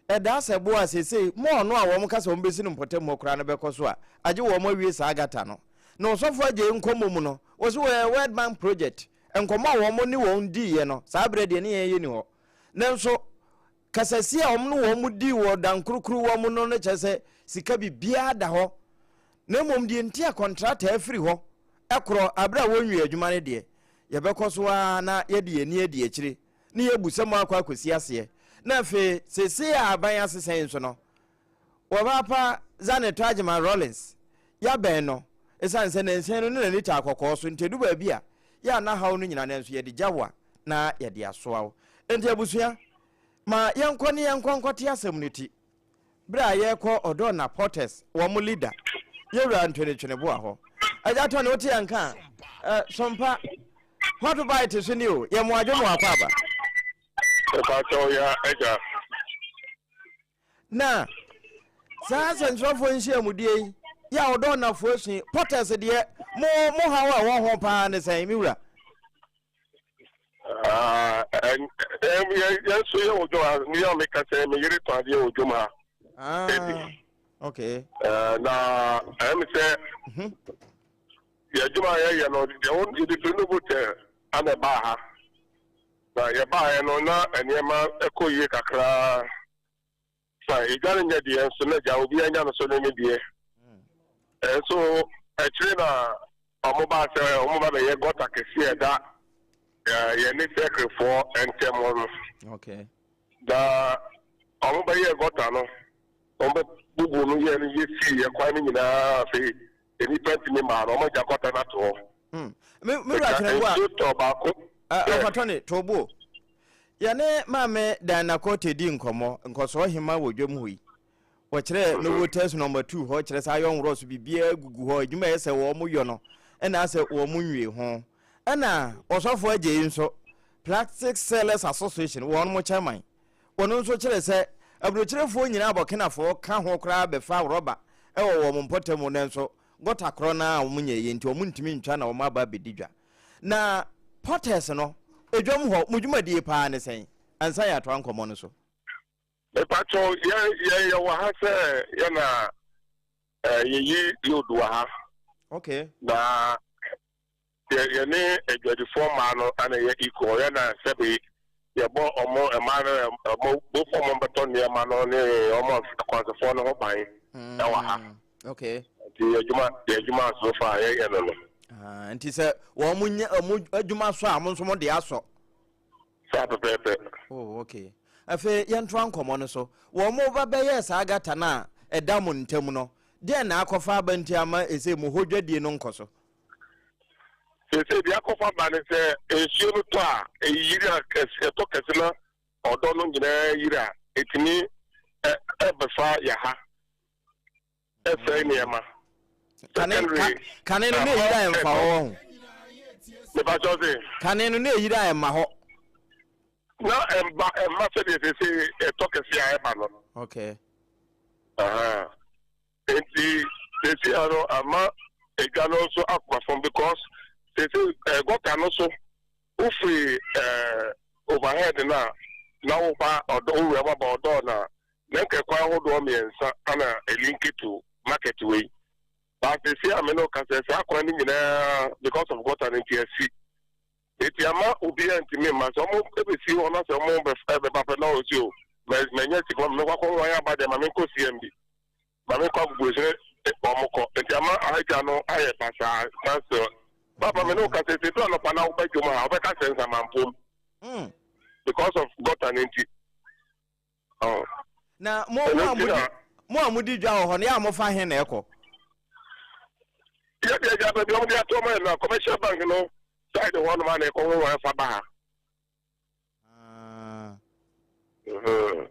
Ɛdaa sɛ bo a seesei mall no a wɔka sɛ wɔbɛsi no mpɔtam hɔ koraa no bɛkɔ so a, agye wɔn awie saa gata no. Na Ɔsɔfo Adjei nkɔmmɔ mu no, ɔse wɔyɛ World Bank project. Nkɔmmɔ a wɔn ne wɔn diiɛ no, saa berɛ deɛ ne yɛn yɛnni hɔ. Nanso kasasie a wɔn ne wɔn dii wɔ dankorokorowa mu no no kyerɛ sɛ sika biribiara da hɔ. Na mmom deɛ nti a kɔntrata afiri hɔ korɔ berɛ a wɔnwie adwuma no deɛ, yɛbɛkɔ so ara na yɛde yɛn ani adi akyire. ne yɛabu sɛ moakɔ akɔsi aseɛ. Na afei seesei a aban asesa yi nso no, wɔpaapa Zanetor Agyeman Rawlings yɛabɛn no, ɛsiane sɛ nansia no ne n'ani taa kɔkɔɔ so nti ɛdu baabi a yɛ a na haw no nyina nanso yɛde gya wo a na yɛde asoa wo. Enti abusua, ma yɛnkɔ ne yɛnkɔ nkɔte asɛm no ti. Berɛ a yɛrekɔ Ɔdɔ na Porters wɔn leader, Yɛwura Anthony Tweneboa hɔ. Agya Tony, wote yɛn nka a? Eh, Sompa, Hot Bite so ni o, yɛ mo adwo mo akɔ aba. Mpakyɛw ya agya. Na saa sɛnkyerɛfoɔ nhyiamudie yi, yɛ a ɔdɔ nnafoɔ sui, Porters deɛ, mo mo haw a ɛwɔ ho paa ne sɛn, me wura? Yɛn nso yɛ wɔ dwom ha me a meka sɛ me yere tɔn adeɛ wɔ dwom ha. Ah, okay. Na ɛm sɛ mhm. yɛ adwuma a yɛyɛ no deɛ wɔn yɛde firi Novotel ana ɛbaa ha na yɛbaeɛ no na nneɛma ɛkɔ yie kakraa. Fine, egya no nyɛ deɛ nso na gya obiara nya no so ne ne deɛ. Nso akyire na wɔn baa sɛ wɔn ba bɛyɛ gɔta kɛseɛ ɛda. Yɛne sɛkrefoɔ ntɛm hɔ no. Okay. Na wɔn bɛyɛɛ gɔta no, wɔn bɛ bubu no yɛ no yɛ sii yɛ kwan no nyinaa afei nnipa ntumi mmaa no, wɔn agya gɔta no ato hɔ. Me me wura Tweneboa. Nsuo tɔ baako. Ɔfatɔne tobo. Yɛne maame Diana Korte di nkɔmmɔ nkɔsoɔ hema wɔ dwam hɔ yi. Wɔkyerɛ mm-hmm. Novotel's number 2 hɔ kyerɛ sɛ ayɔn worɔ so biribiara gugu hɔ adwuma ɛyɛ sɛ wɔn yɔ no ɛna asɛ wɔn nwie ho. Ɛna ɔsɔfo agye yi nso Plastic Sellers Association wɔn mo chairman wɔn nso kyerɛ sɛ aburokyerefoɔ nyinaa Burkinafoɔ ka ho koraa bɛfa rɔba ɛwɔ wɔn mpɔtam nanso gɔta korɔ no ara a wɔn nyɛeɛ nti wɔn ntumi ntwa na wɔn aba abɛdi dwa. Na potters no, edwam hɔ, mo dwumadie paa ne sɛn? Ansa yɛatoa nkɔmmɔ no so. Mepakyɛw, yɛn yɛn yɛwɔ ha sɛ yɛn na eh, yɛyi load wɔ ha. Okay. Na yɛ yɛne adwadifoɔ mmaa no ana yɛ equal, yɛn na sɛbe yɛbɔ ɔmo mmaa no ɔmo bofo ɔmo bɛtɔ nneɛma no ne ɔmo akwansofoɔ no ho ban ɛwɔ ha. Okay. Nti yɛ adwuma yɛ adwuma so far yɛyɛ no no. Ah, nti sɛ wɔn mo nyɛ wɔn adwuma sɔ a mo nso mo de asɔ. Saa pɛpɛɛpɛ. Oh, okay. Afei yɛntoa nkɔmɔ no so. Wɔn mo ba bɛyɛɛ saa gata no a ɛda mo ntam no, deɛn na akɔfa aba nti ama ɛsɛ mo hɔ dwadie no nkɔ so? Seesei deɛ akɔfa ba ne sɛ nsuo no tɔ a, ɛyiri a kɛse, ɛtɔ kɛse na ɔdɔ no nyinaa yiri a, ɛtumi ɛbɛfa yɛ ha ɛsɛe nneɛma. Secondary. Kane no na ɛyiri a ɛmfa hɔ wɔ ho. Mepa kyɛw se. Kane no na ɛyiri a ɛmma hɔ. Na ɛmba ɛmma sɛdeɛ seesei ɛtɔ kɛse a ɛba no. Okay. Uh-huh. Enti seesei ara no ama edwa no nso akɔ fam because seesei eh, gɔta no so wofiri eh, overhead no a na woba ɔdɔ wowura mu aba ɔdɔɔ no a na nka kwan ahodoɔ mmiɛnsa ana elinki to market wei but seesei a me ne wo kasa saa kwan no nyinaa because of gɔta no nti asi. Enti ama obiara ntumi mma. Sɛ wɔn bɛsi hɔ na sɛ wɔn bɛba pɛ na wɔsi o, manya sika ma mekɔ akɔ wɔn aba deɛ ma menkɔ CMB, ma menkɔ agogo sɛ wɔn kɔ. Enti ama ahadwa no ayɛ basaa council. Papa me ne wo kasa sɛ edu anɔpa na wobɛ dwom a wobɛka sɛ nsamanpom hmm. because of gutter no nti. Oh. Na mo mo a modi mo a modi dwa wɔ hɔ no yɛ a mofa he na ɛkɔ? Yɛ deɛ gya baabi a wɔde ato ɔma yɛ no commercial bank no side hɔ nom a na ɛkɔ ho wɔn ɛfa ba ha. Ah. Mm-hmm.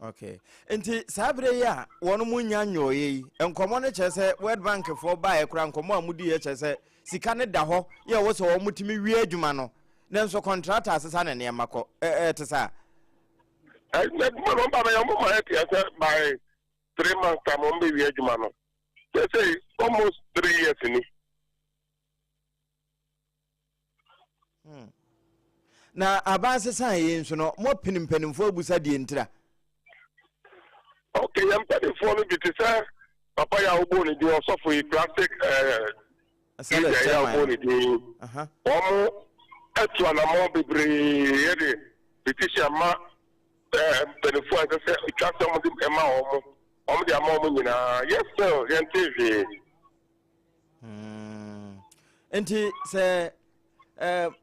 Okay. Nti saa bere yi a wɔn mo nya nyɔɔyɛ yi nkɔmɔ no kyerɛ sɛ World Bank foɔ baeɛ koraa nkɔmɔ a modi yɛ kyerɛ sɛ sika no da hɔ yɛ wɔ sɛ wɔn tumi wie adwuma no nanso kɔntrata asesa ne nneɛma kɔ ɛɛ te saa. Adwuma no ɔmba bɛyɛ ɔmo ma yɛte asɛ by 3 months time ɔmo bɛwie adwuma no. Sɛsɛi almost 3 years ni. Na aban sesan yi nso no moapini mpanimfoɔ abusa deɛ ntira. Ok, yɛn mpanimfoɔ no bi te sɛ papa yi a wobɔɔ ne din ɔsɔfo yi plastic leader yi a wobɔɔ ne din yi, wɔn atu anammɔn bebree yɛde petition ma mpanimfoɔ a ɛsɛ sɛ ɛtwa sɛ wɔde ma wɔn, wɔn de ama wɔn nyinaa, yɛ still yɛntee hwee. Nti sɛ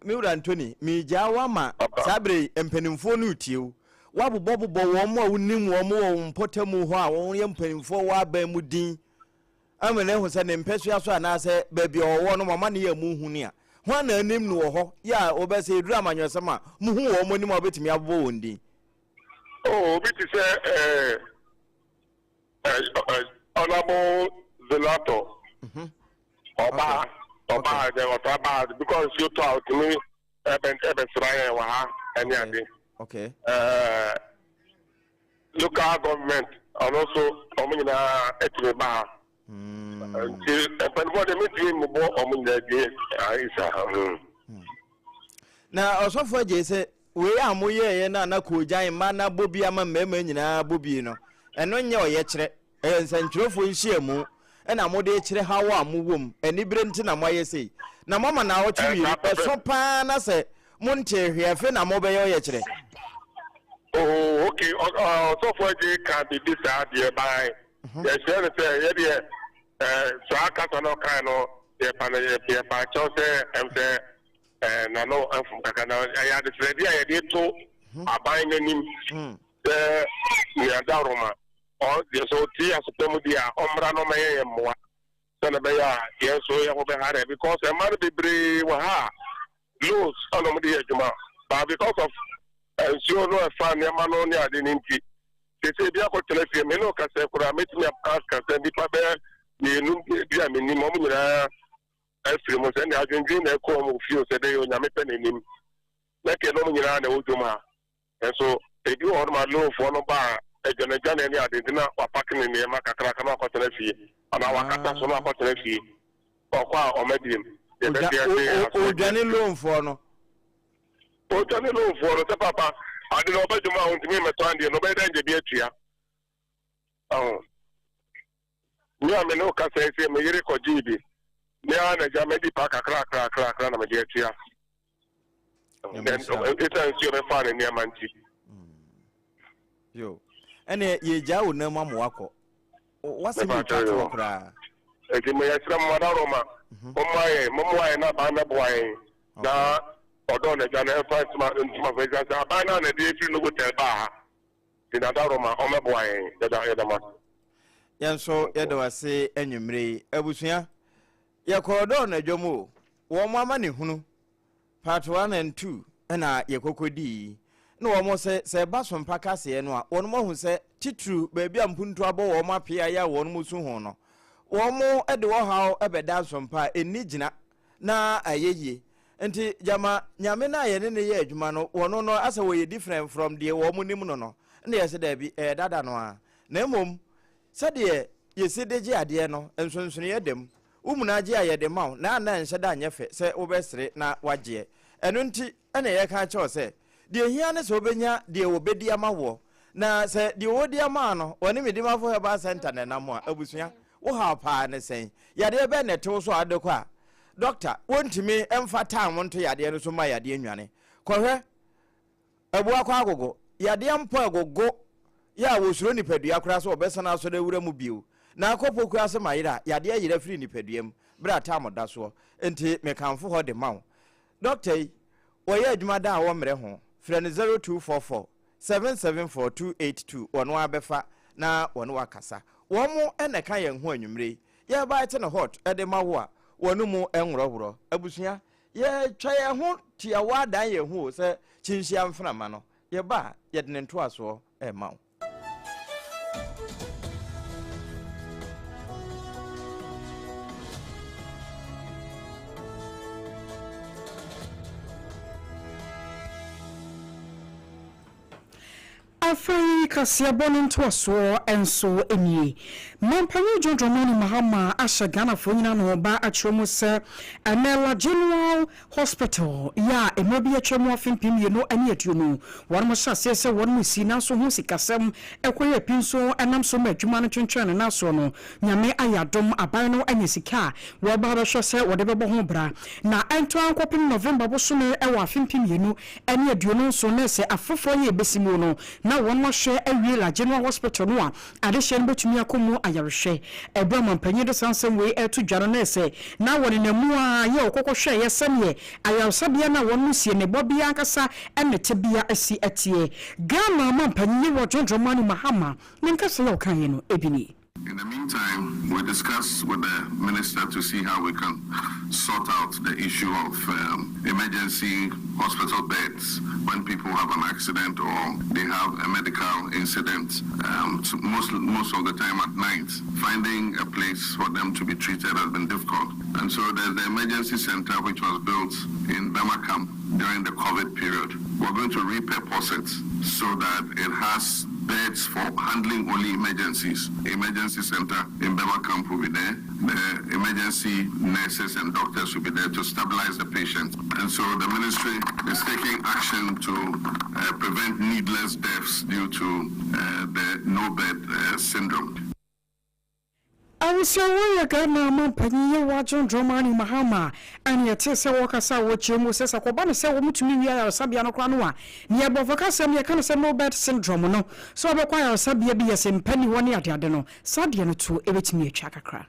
me wura Ntoni, megyaa wo ama saa bere yi mpanimfoɔ no retie wo. Woabobɔbobɔ wɔn a wonim wɔn wɔ wo mpɔtamu hɔ a wɔyɛ mpanimfoɔ wɔ aban mu din ama no ahu sɛ ne mpɛsoa so anaasɛ baabi a ɔwɔ no mama ne yɛ mu hu ne a. Hwan na anim no wɔ hɔ yɛ a wɔbɛ sɛ ɛduru amanyɔsɛm a muhu wɔn anim a wobɛtumi abobɔ wɔn din? Oh, obi te sɛ eh, Honorable Zelato. Ɔbaa, ɔbaa dɛ ɔtaa baa because nsuo tɔ a ɔtumi ɛbɛ ɛbɛsra yɛn wɔ ha ɛne ade. Okay. Ɛɛ local government ɔno nso wɔn nyinaa ɛtumi ba ha. Nti mpanimfoɔ de metumi mmobɔ wɔn nyinaa din ayisa. Na ɔsɔfo agye sɛ wei a moyɛeɛ no a na koogyan mma no abɔ bi ama mmarima nyinaa abɔ bi no, ɛno nyɛ ɔyɛkyerɛ. Ɛyɛ nsɛntwerɛfoɔ nhyiamu na mode rekyerɛ haw a mowɔ mu. Anibere nti na moayɛ sei. Na moama naawɔtwe mmienu. Ɛso pa ara na sɛ montee hwee a, afei na mobɛyɛ ɔyɛkyerɛ. Oh, okay. Ɔsɔfo agye ka biribi saa deɛ by yɛhyɛ no sɛ yɛdeɛ saa kasa na ɔkae no yɛpa no yɛpa kyɛw sɛ ɛm sɛ. Ɛɛ n'ano afom kakra na ɛyɛ adesrɛdeɛ a yɛde to aban n'anim sɛ nea dawuroma ɔ deɛ sɛ ɔte asopɛ mu deɛ a ɔmmra na ɔmmɛyɛ yɛn mmoa sɛdeɛ ɛbɛyɛ a yɛn nso yɛn ho bɛhare because mmaa no bebree wɔ ha a loads ɛna wɔde yɛ adwuma but because of nsuo no ɛfa nneɛma no ne ade no nti sese ebi akɔtena fie me ne ɔkasa koraa mɛtumi aka sɛ nnipa bɛyɛ mmienu bi a menim wɔn nyinaa afiri mu sɛ ɛnna adwendwen na ɛkɔ wɔn fie sɛ ɛbɛyɛ onyame pɛ n'anim na kɛ na wɔn nyinaa na ɛwɔ dwom ha nso ebi wɔ hɔ nom a loanfoɔ no ba a adwanadwane ne ade nti na wapake ne nneɛma kakraka na wakɔtena fie anaa wakata so na wakɔtena fie ɔkɔ a ɔma biem yɛbɛte ase Odwane loanfoɔ no. Odwane loanfoɔ no sɛ papa ade na ɔbɛ dwom a ɔntumi mmɛtɔ adeɛ no ɔbɛyɛ dɛ ngye bi atua ɔho. Me a me ne wo kasa yi sɛ me yere kɔgyee bi me ara na agya madi paa kakrakrakrakra na mede atua ɛsiane nsuo bɛfaa ne nneɛma nti. Yo, ɛne yɛgyaa wo nam ama wakɔ wasɛm yi twa toɔ koraa. Nti meyɛsrɛ mo adaworoma mommoa yɛn mommoa yɛn na aban bɛboa yɛn na ɔdɔ n'agya no ɛmfa ntoma ntoma fo ɛsiane sɛ aban no a na ɛde ɛfiri Novotel baa ha. Nti Dada Roma ɔmmɛboa yɛn. Yɛda yɛda mo ase. Yɛn nso yɛda wo ase anwummere yi. Abusua, yɛkɔɔ dɔɔ no adwam o, wɔn amanehunu, part 1 and 2 na yɛkɔkɔdii. Na wɔn sɛ, sɛ ɛba so mpa kaseɛ no a, wɔn ahu sɛ titiriw baabi a mpuntu abɔ wɔn apeaeɛ a wɔn su ho no, wɔn de ɔhaw bɛda nsompa a ɛnni gyina na ayɛ yie. Nti gyama Nyame no a yɛne no yɛ adwuma no wɔno no asɛ wɔyɛ different from deɛ wɔn nim no no? Ɛna yɛse daabi, ɛyɛ dada no ara. Na mmom sɛdeɛ yɛsi de gye adeɛ no nsonsonoeɛ da mu. Wo muna gye a yɛde ma wo na na ɛnhyɛ da nyɛ fɛ sɛ wobɛsere na woagyeɛ. Ɛno nti na yɛreka akyerɛ wo sɛ, deɛ ɛhia ne sɛ wobɛnya deɛ wɔbɛdi ama woɔ. Na sɛ deɛ wɔdi ama wo no, wɔne Medimafo Herbal Centre na ɛnam a, abusua, wo haw paa ne sɛn? Yadeɛ bɛn na ɛte wo so a wode kɔ a, dɔkta, wɔntumi mfa time nto yadeɛ no so mma yadeɛ nnwane? Kɔhwɛ. Aboa kɔ agogo. Yadeɛ mpo a ɛgogo yɛ a wɔsuro nipadua koraa sɛ wɔbɛsane asɔre awura mu bio. Na akɔ poku ase ma yera a, yadeɛ yera firi nipadua mu berɛ a tam da soɔ. Enti mekamfo hɔ de ma wo. Dɔkta yi, wɔyɛ adwuma da a wɔmmrɛ ho. Frɛ no 0244 774 282, wɔno ara bɛfa na wɔne wo akasa. Wɔn na ɛka yɛn ho anwummerɛ yi. Yɛrebite no hot de ma wo a, wɔne mu nworɔworɔ. Abusua, Yɛtwa yɛn ho tiawa dan yɛn ho o sɛ kyinhyia mframa no, yɛba a, yɛde ne ntoasoɔ rema wo. Afei kaseɛbɔ no ntoasoɔ nso nie. Mampanyin John Dramani Mahama ahyɛ Ghanafoɔ nyinaa na ɔba akyerɛ mu sɛ ɛnɛ La General Hospital yɛ a mmerɛ bi atwa mu afe 2020 wɔnom hyɛ aseɛ sɛ wɔnom resi nanso ho sikasɛm ɛkɔyɛ pi nso ɛnam so ma adwuma no twentwɛn ne nan soɔ no Nyame ayɛ adom aban no anya sika a wɔba abɛhwɛ sɛ wɔde bɛbɔ ho bra na ɛnto ara nkɔpem November bosome wɔ afe 2027 na sɛ afoforɔ yɛ ɛbɛsi mu no na wɔn ahwɛ awie La General Hospital no a adehyeɛ no bɛtumi akɔ mu ayarehwɛ. Ɛberɛ a ɔmanpanyin de saa nsɛm wei reto dwa no na ɛsɛ na wɔnenam mu ara yɛ ɔkɔkɔhwɛeɛ sɛdeɛ ayaresabea no a wɔnom sie ne bɔbea ankasa ne tebea si teɛ. Ghana manpanyin Yeroa John Dramani Mahama ne nkasa yi a ɔkaeɛ no bi nie. In the meantime, we discuss with the minister to see how we can sort out the issue of um, emergency hospital beds when people have an accident or they have a medical incident. Um, most, most of the time at night, finding a place for them to be treated has been difficult. And so there's the emergency center which was built in Burma Camp during the COVID period. We're going to repurpose it so that it has beds for handling only emergencies. Emergency center in Burma Camp will be there. The emergency nurses and doctors will be there to stabilize the patient. And so the ministry is taking action to uh, prevent needless deaths due to uh, the no bed uh, syndrome. Abusua wei yɛ Ghana manpanyin Yewa John Dramani Mahama ɛne yɛtee sɛ wɔkasa a wɔkyerɛ mu sɛ sɛ kɔba no sɛ wɔtumi wie ayaresabea no koraa no a nea aborɔfo kasɛm yɛka no sɛ no bed syndrome no sɛ wɔbɛkɔ ayaresabea bi yɛ sɛ mpa nni hɔ ne adeade no saa deɛ no to ɛbɛtumi atwa kakra.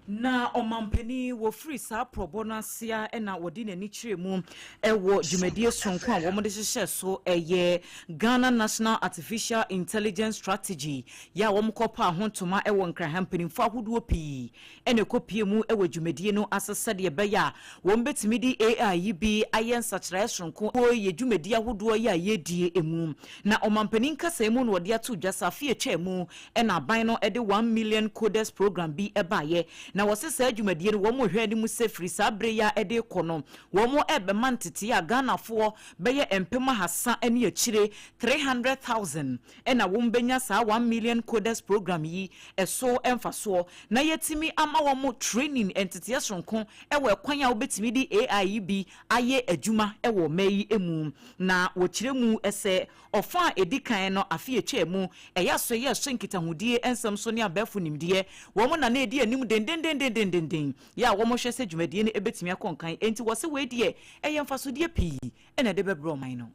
Na ɔmampanin wɔfiri saa prɔbɔ no ase a na wɔde n'ani kyerɛ mu wɔ dwumadie soronko a wɔde hyehyɛ so ɛyɛ Ghana National Artificial Intelligence Strategy yɛ a wɔkɔpaa ho ntoma wɔ Nkraha. Mpanimfoɔ ahodoɔ pii ɛna ɛkɔpie mu wɔ dwumadie no ase sɛdeɛ ɛbɛyɛ a wɔn bɛtumi de AI yi bi ayɛ nsakyerɛeɛ soronko wɔ yɛ dwumadie ahodoɔ yi a yɛdie mu. Na ɔmampanin kasa mu no, wɔde ato dwa sɛ afe atwa mu ɛna aban no de 1 Million Coders Program bi ɛbaeɛ, na wɔse saa dwumadie no wɔn hwɛ anim sɛ firi saa berɛ yi a ɛde kɔ no, wɔn ɛbɛma ntetee a Ghanafoɔ bɛyɛ 300,000 ne akyire, 300,000, ɛna wɔn bɛnya saa 1 Million Coders Program yi ɛso mfasoɔ na yɛtumi ama wɔn training, nteteɛ soronko ɛwɔ ɛkwan a wobɛtumi de AI yi bi ayɛ adwuma ɛwɔ ɔman yi mu. Na wɔkyerɛ mu sɛ ɔfa a ɛdi kan no, afe atwa mu, ɛyɛ aso ɛyɛ ɛso nkitahodie nsɛm so ne abɛɛfo nimdeɛ wɔn na na ɛdi anim dendendendendenden yɛ a wɔhwɛ sɛ dwumadie no ɛbɛtumi akɔ nkan. Enti wɔse wei deɛ, ɛyɛ mfasodeɛ pii ɛna ɛde bɛbrɛ ɔman no.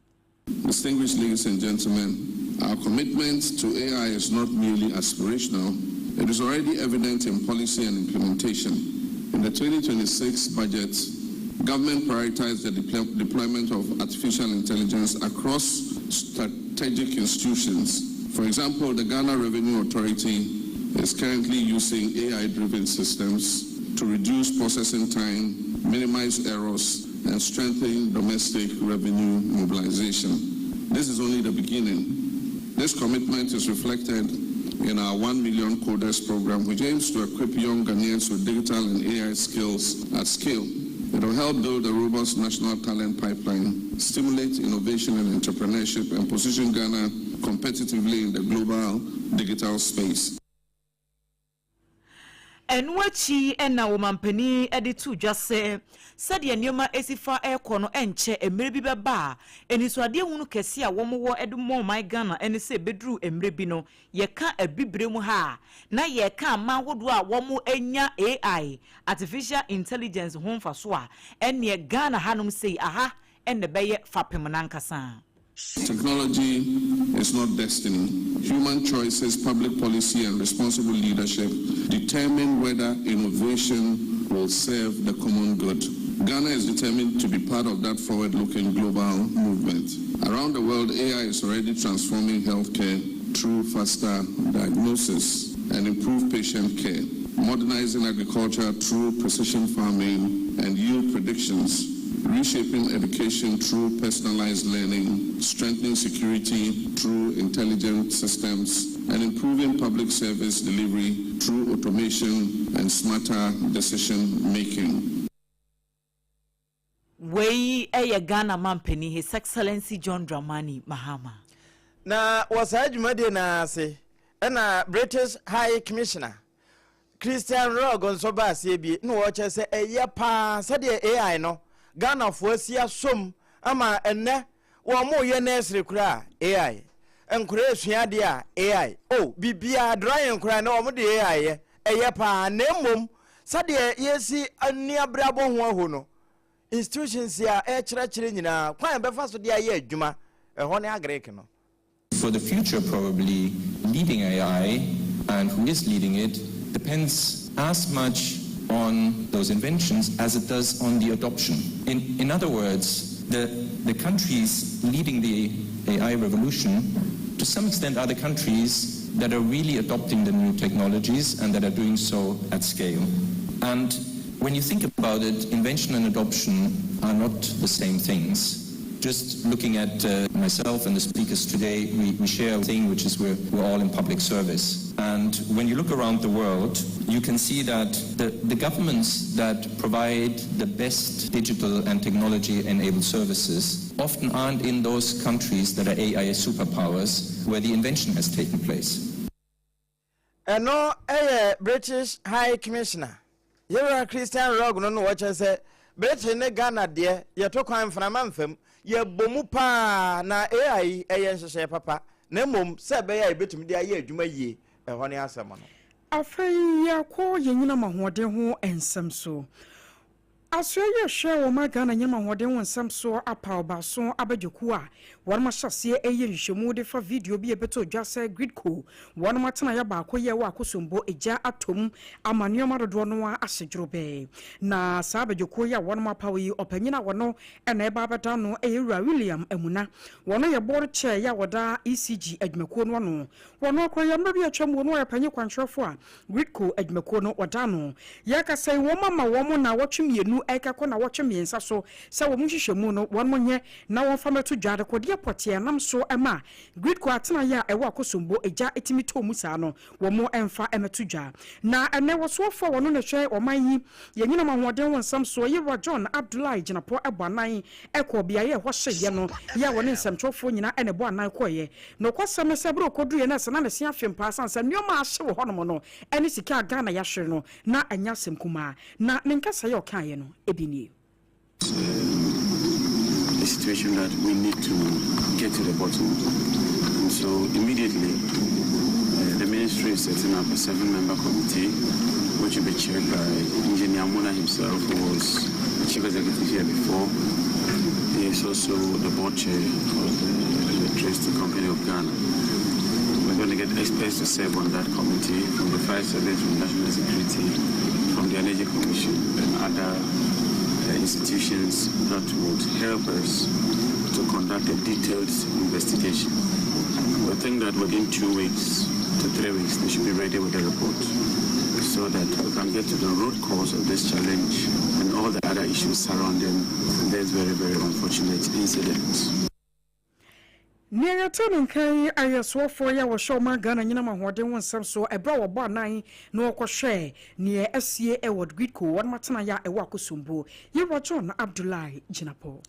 Distinguished ladies and gentlemen, our commitment to AI is not merely aspirational, it is already evident in policy and implementation. In the 2026 budget, government prioritized the deployment of artificial intelligence across strategic institutions. For example, the Ghana Revenue Authority is currently using AI-driven systems to reduce processing time, minimize errors, and strengthen domestic revenue mobilization. This is only the beginning. This commitment is reflected in our 1 Million Coders Program, which aims to equip young Ghanaians with digital and AI skills at scale. It will help build a robust national talent pipeline, stimulate innovation and entrepreneurship, and position Ghana competitively in the global digital space. Ɛno akyi ɛna ɔmampanin de to dwa sɛ sɛdeɛ nneɛma esi fa ɛrekɔ no, ɛnkyɛ mmerɛ bi bɛba a anisoadeɛ hunu kɛse a wɔwɔ de mɔ ɔman Ghana ɛne sɛ ɛbɛduru mmerɛ bi no, yɛka Abibire mu ha a, na yɛka aman ahodoɔ a wɔn anya AI, artificial intelligence, ho mfaso a, ɛneɛ Ghana hanom sei aha ɛna ɛbɛyɛ fapem nankasa. Technology is not destiny. Human choices, public policy, and responsible leadership determine whether innovation will serve the common good. Ghana is determined to be part of that forward looking global movement. Around the world, AI is already transforming healthcare through faster diagnosis and improved patient care, modernizing agriculture through precision farming and yield predictions, reshaping education through personalized learning, strengthening security through intelligent systems, and improving public service delivery through automation and smarter decision making. Wei ɛyɛ Ghana mampanin, His Excellency John Dramani Mahama. Na wɔ saa dwumadie no ase ɛna British High Commissioner Christian Rogg nso ba aseɛ bi na wɔkyerɛ sɛ ɛyɛ paa sɛdeɛ AI no Ghanafoɔ asi asom ama ɛnnɛ wɔn mo yɛ nursery koraa AI, nkora esua adeɛ a AI o, biribiara drawing koraa na wɔn de AI yɛ. Ɛyɛ paa, na mmom sɛdeɛ yɛsi ani abrabɔ ho aho no, institutions a ɛkyerɛkyerɛ nyinaa kwan a bɛfa so de ayɛ adwuma ɛhɔ ne agric no. For the future, probably leading AI and who is leading it depends as much on those inventions as it does on the adoption. In other words, the countries leading the AI revolution, to some extent, are the countries that are really adopting the new technologies and that are doing so at scale. And when you think about it, invention and adoption are not the same things. Just looking at myself and the speakers today, we share a thing, which is we're all in public service. And when you look around the world, you can see that the governments that provide the best digital and technology-enabled services often aren't in those countries that are AI superpowers where the invention has taken place. Ɛno ɛyɛ British High Commissioner yɛwura Christian Rogg no wɔkyerɛ sɛ Britain ne Ghana deɛ, yɛto kwan mframa mfam, yɛbɔ mu paa, na AI ɛyɛ nhyehyɛe papa, na mmom sɛ ɛbɛyɛ a yɛbɛtumi de ayɛ adwuma yie, ɛhɔ ne asɛm no. Afei yɛkɔ yɛn nyinam ahoɔden ho nsɛm so. Asoɛe yi rehwɛ wɔn a Ghana nyam ahoɔden ho nsɛm soɔ apaw baason abadwakuo a wɔnom ahyɛ aseɛ reyɛ nhwehwɛmu de fa video bi a ɛbɛtɔ dwa sɛ Gridco wɔnom atenaeɛ baako yɛ wɔ Akosombo egya atɔ mu ama nnoɔma dodoɔ no ara ahye dworobɛɛ. Na saa abadwakuo yi a wɔnom apaw yi ɔpanyin a wɔno na ɛreba abɛda ano yɛ Wura William Amuna. Wɔno yɛ board chair yɛ a wɔda ECG adwumakuo no ano. Wɔno akora yɛ mmerɛ bi a atwam wɔ no ɔyɛ panyin kwankyerɛfoɔ a Gridco adwumakuo no wɔda ano. Yɛrekasa yi wɔn ama wɔn nnawɔtwe mmienu rekɛkɔ nnawɔtwe mmiɛnsa so sɛ wɔn nhwehwɛmu no wɔn nyɛ na wɔmfa mmɛto dwa dekodeɛ pɔtee a ɛnam so ma Gridco atenaeɛ a ɛwɔ Akosombo gya tumi tɔ mu saa no wɔn mfa mmɛto dwa. Na ɛnnɛ wɔsoafoɔ a wɔno na ɛhwɛ ɔman yi yɛn nyinam ahoɔden ho nsɛm soɔ Yewura John Abdulai Jinapor bɔ anan kɔɔ beaeɛ a ɛhɔ hyeeɛ no yɛ a wɔne nsɛmtwerɛfoɔ nyinaa na ɛbɔ anan kɔeɛ. Nokwasɛm ne sɛ, bere a okoduiɛ no, ɛsɛ na ne se afe paa esiane sɛ nneɛma a ahye wɔ hɔnom no ne sika a Ghana yɛahwere no, na ɛnyɛ asɛm kumaa. Na ne nkasɛe a ɔkaeɛ no bi nie. a situation that we need to get to the bottom of. And so immediately, uh, the ministry is setting up a seven-member committee, which will be chaired by Engineer Muna himself, who was the chief executive here before. He is also the board chair for the Electricity Company of Ghana. We're going to get experts to serve on that committee from the fire service, from national security, from the Energy Commission, and other uh, institutions that would help us to conduct a detailed investigation. We think that within two weeks to 3 weeks, they should be ready with the report so that we can get to the root cause of this challenge and all the other issues surrounding this very, very unfortunate incident. Nea yɛte ne nka yi ayɛ soafoɔ yi a wɔhyɛ ɔman Ghana nyinam ahoɔden ho nsɛm so ɛberɛ a wɔbɔ anan na wɔkɔhwɛ nea asie ɛwɔ Gridco wɔnom atenaeɛ a ɛwɔ Akosombo. Yɛwura John Abdullahi Jinapor.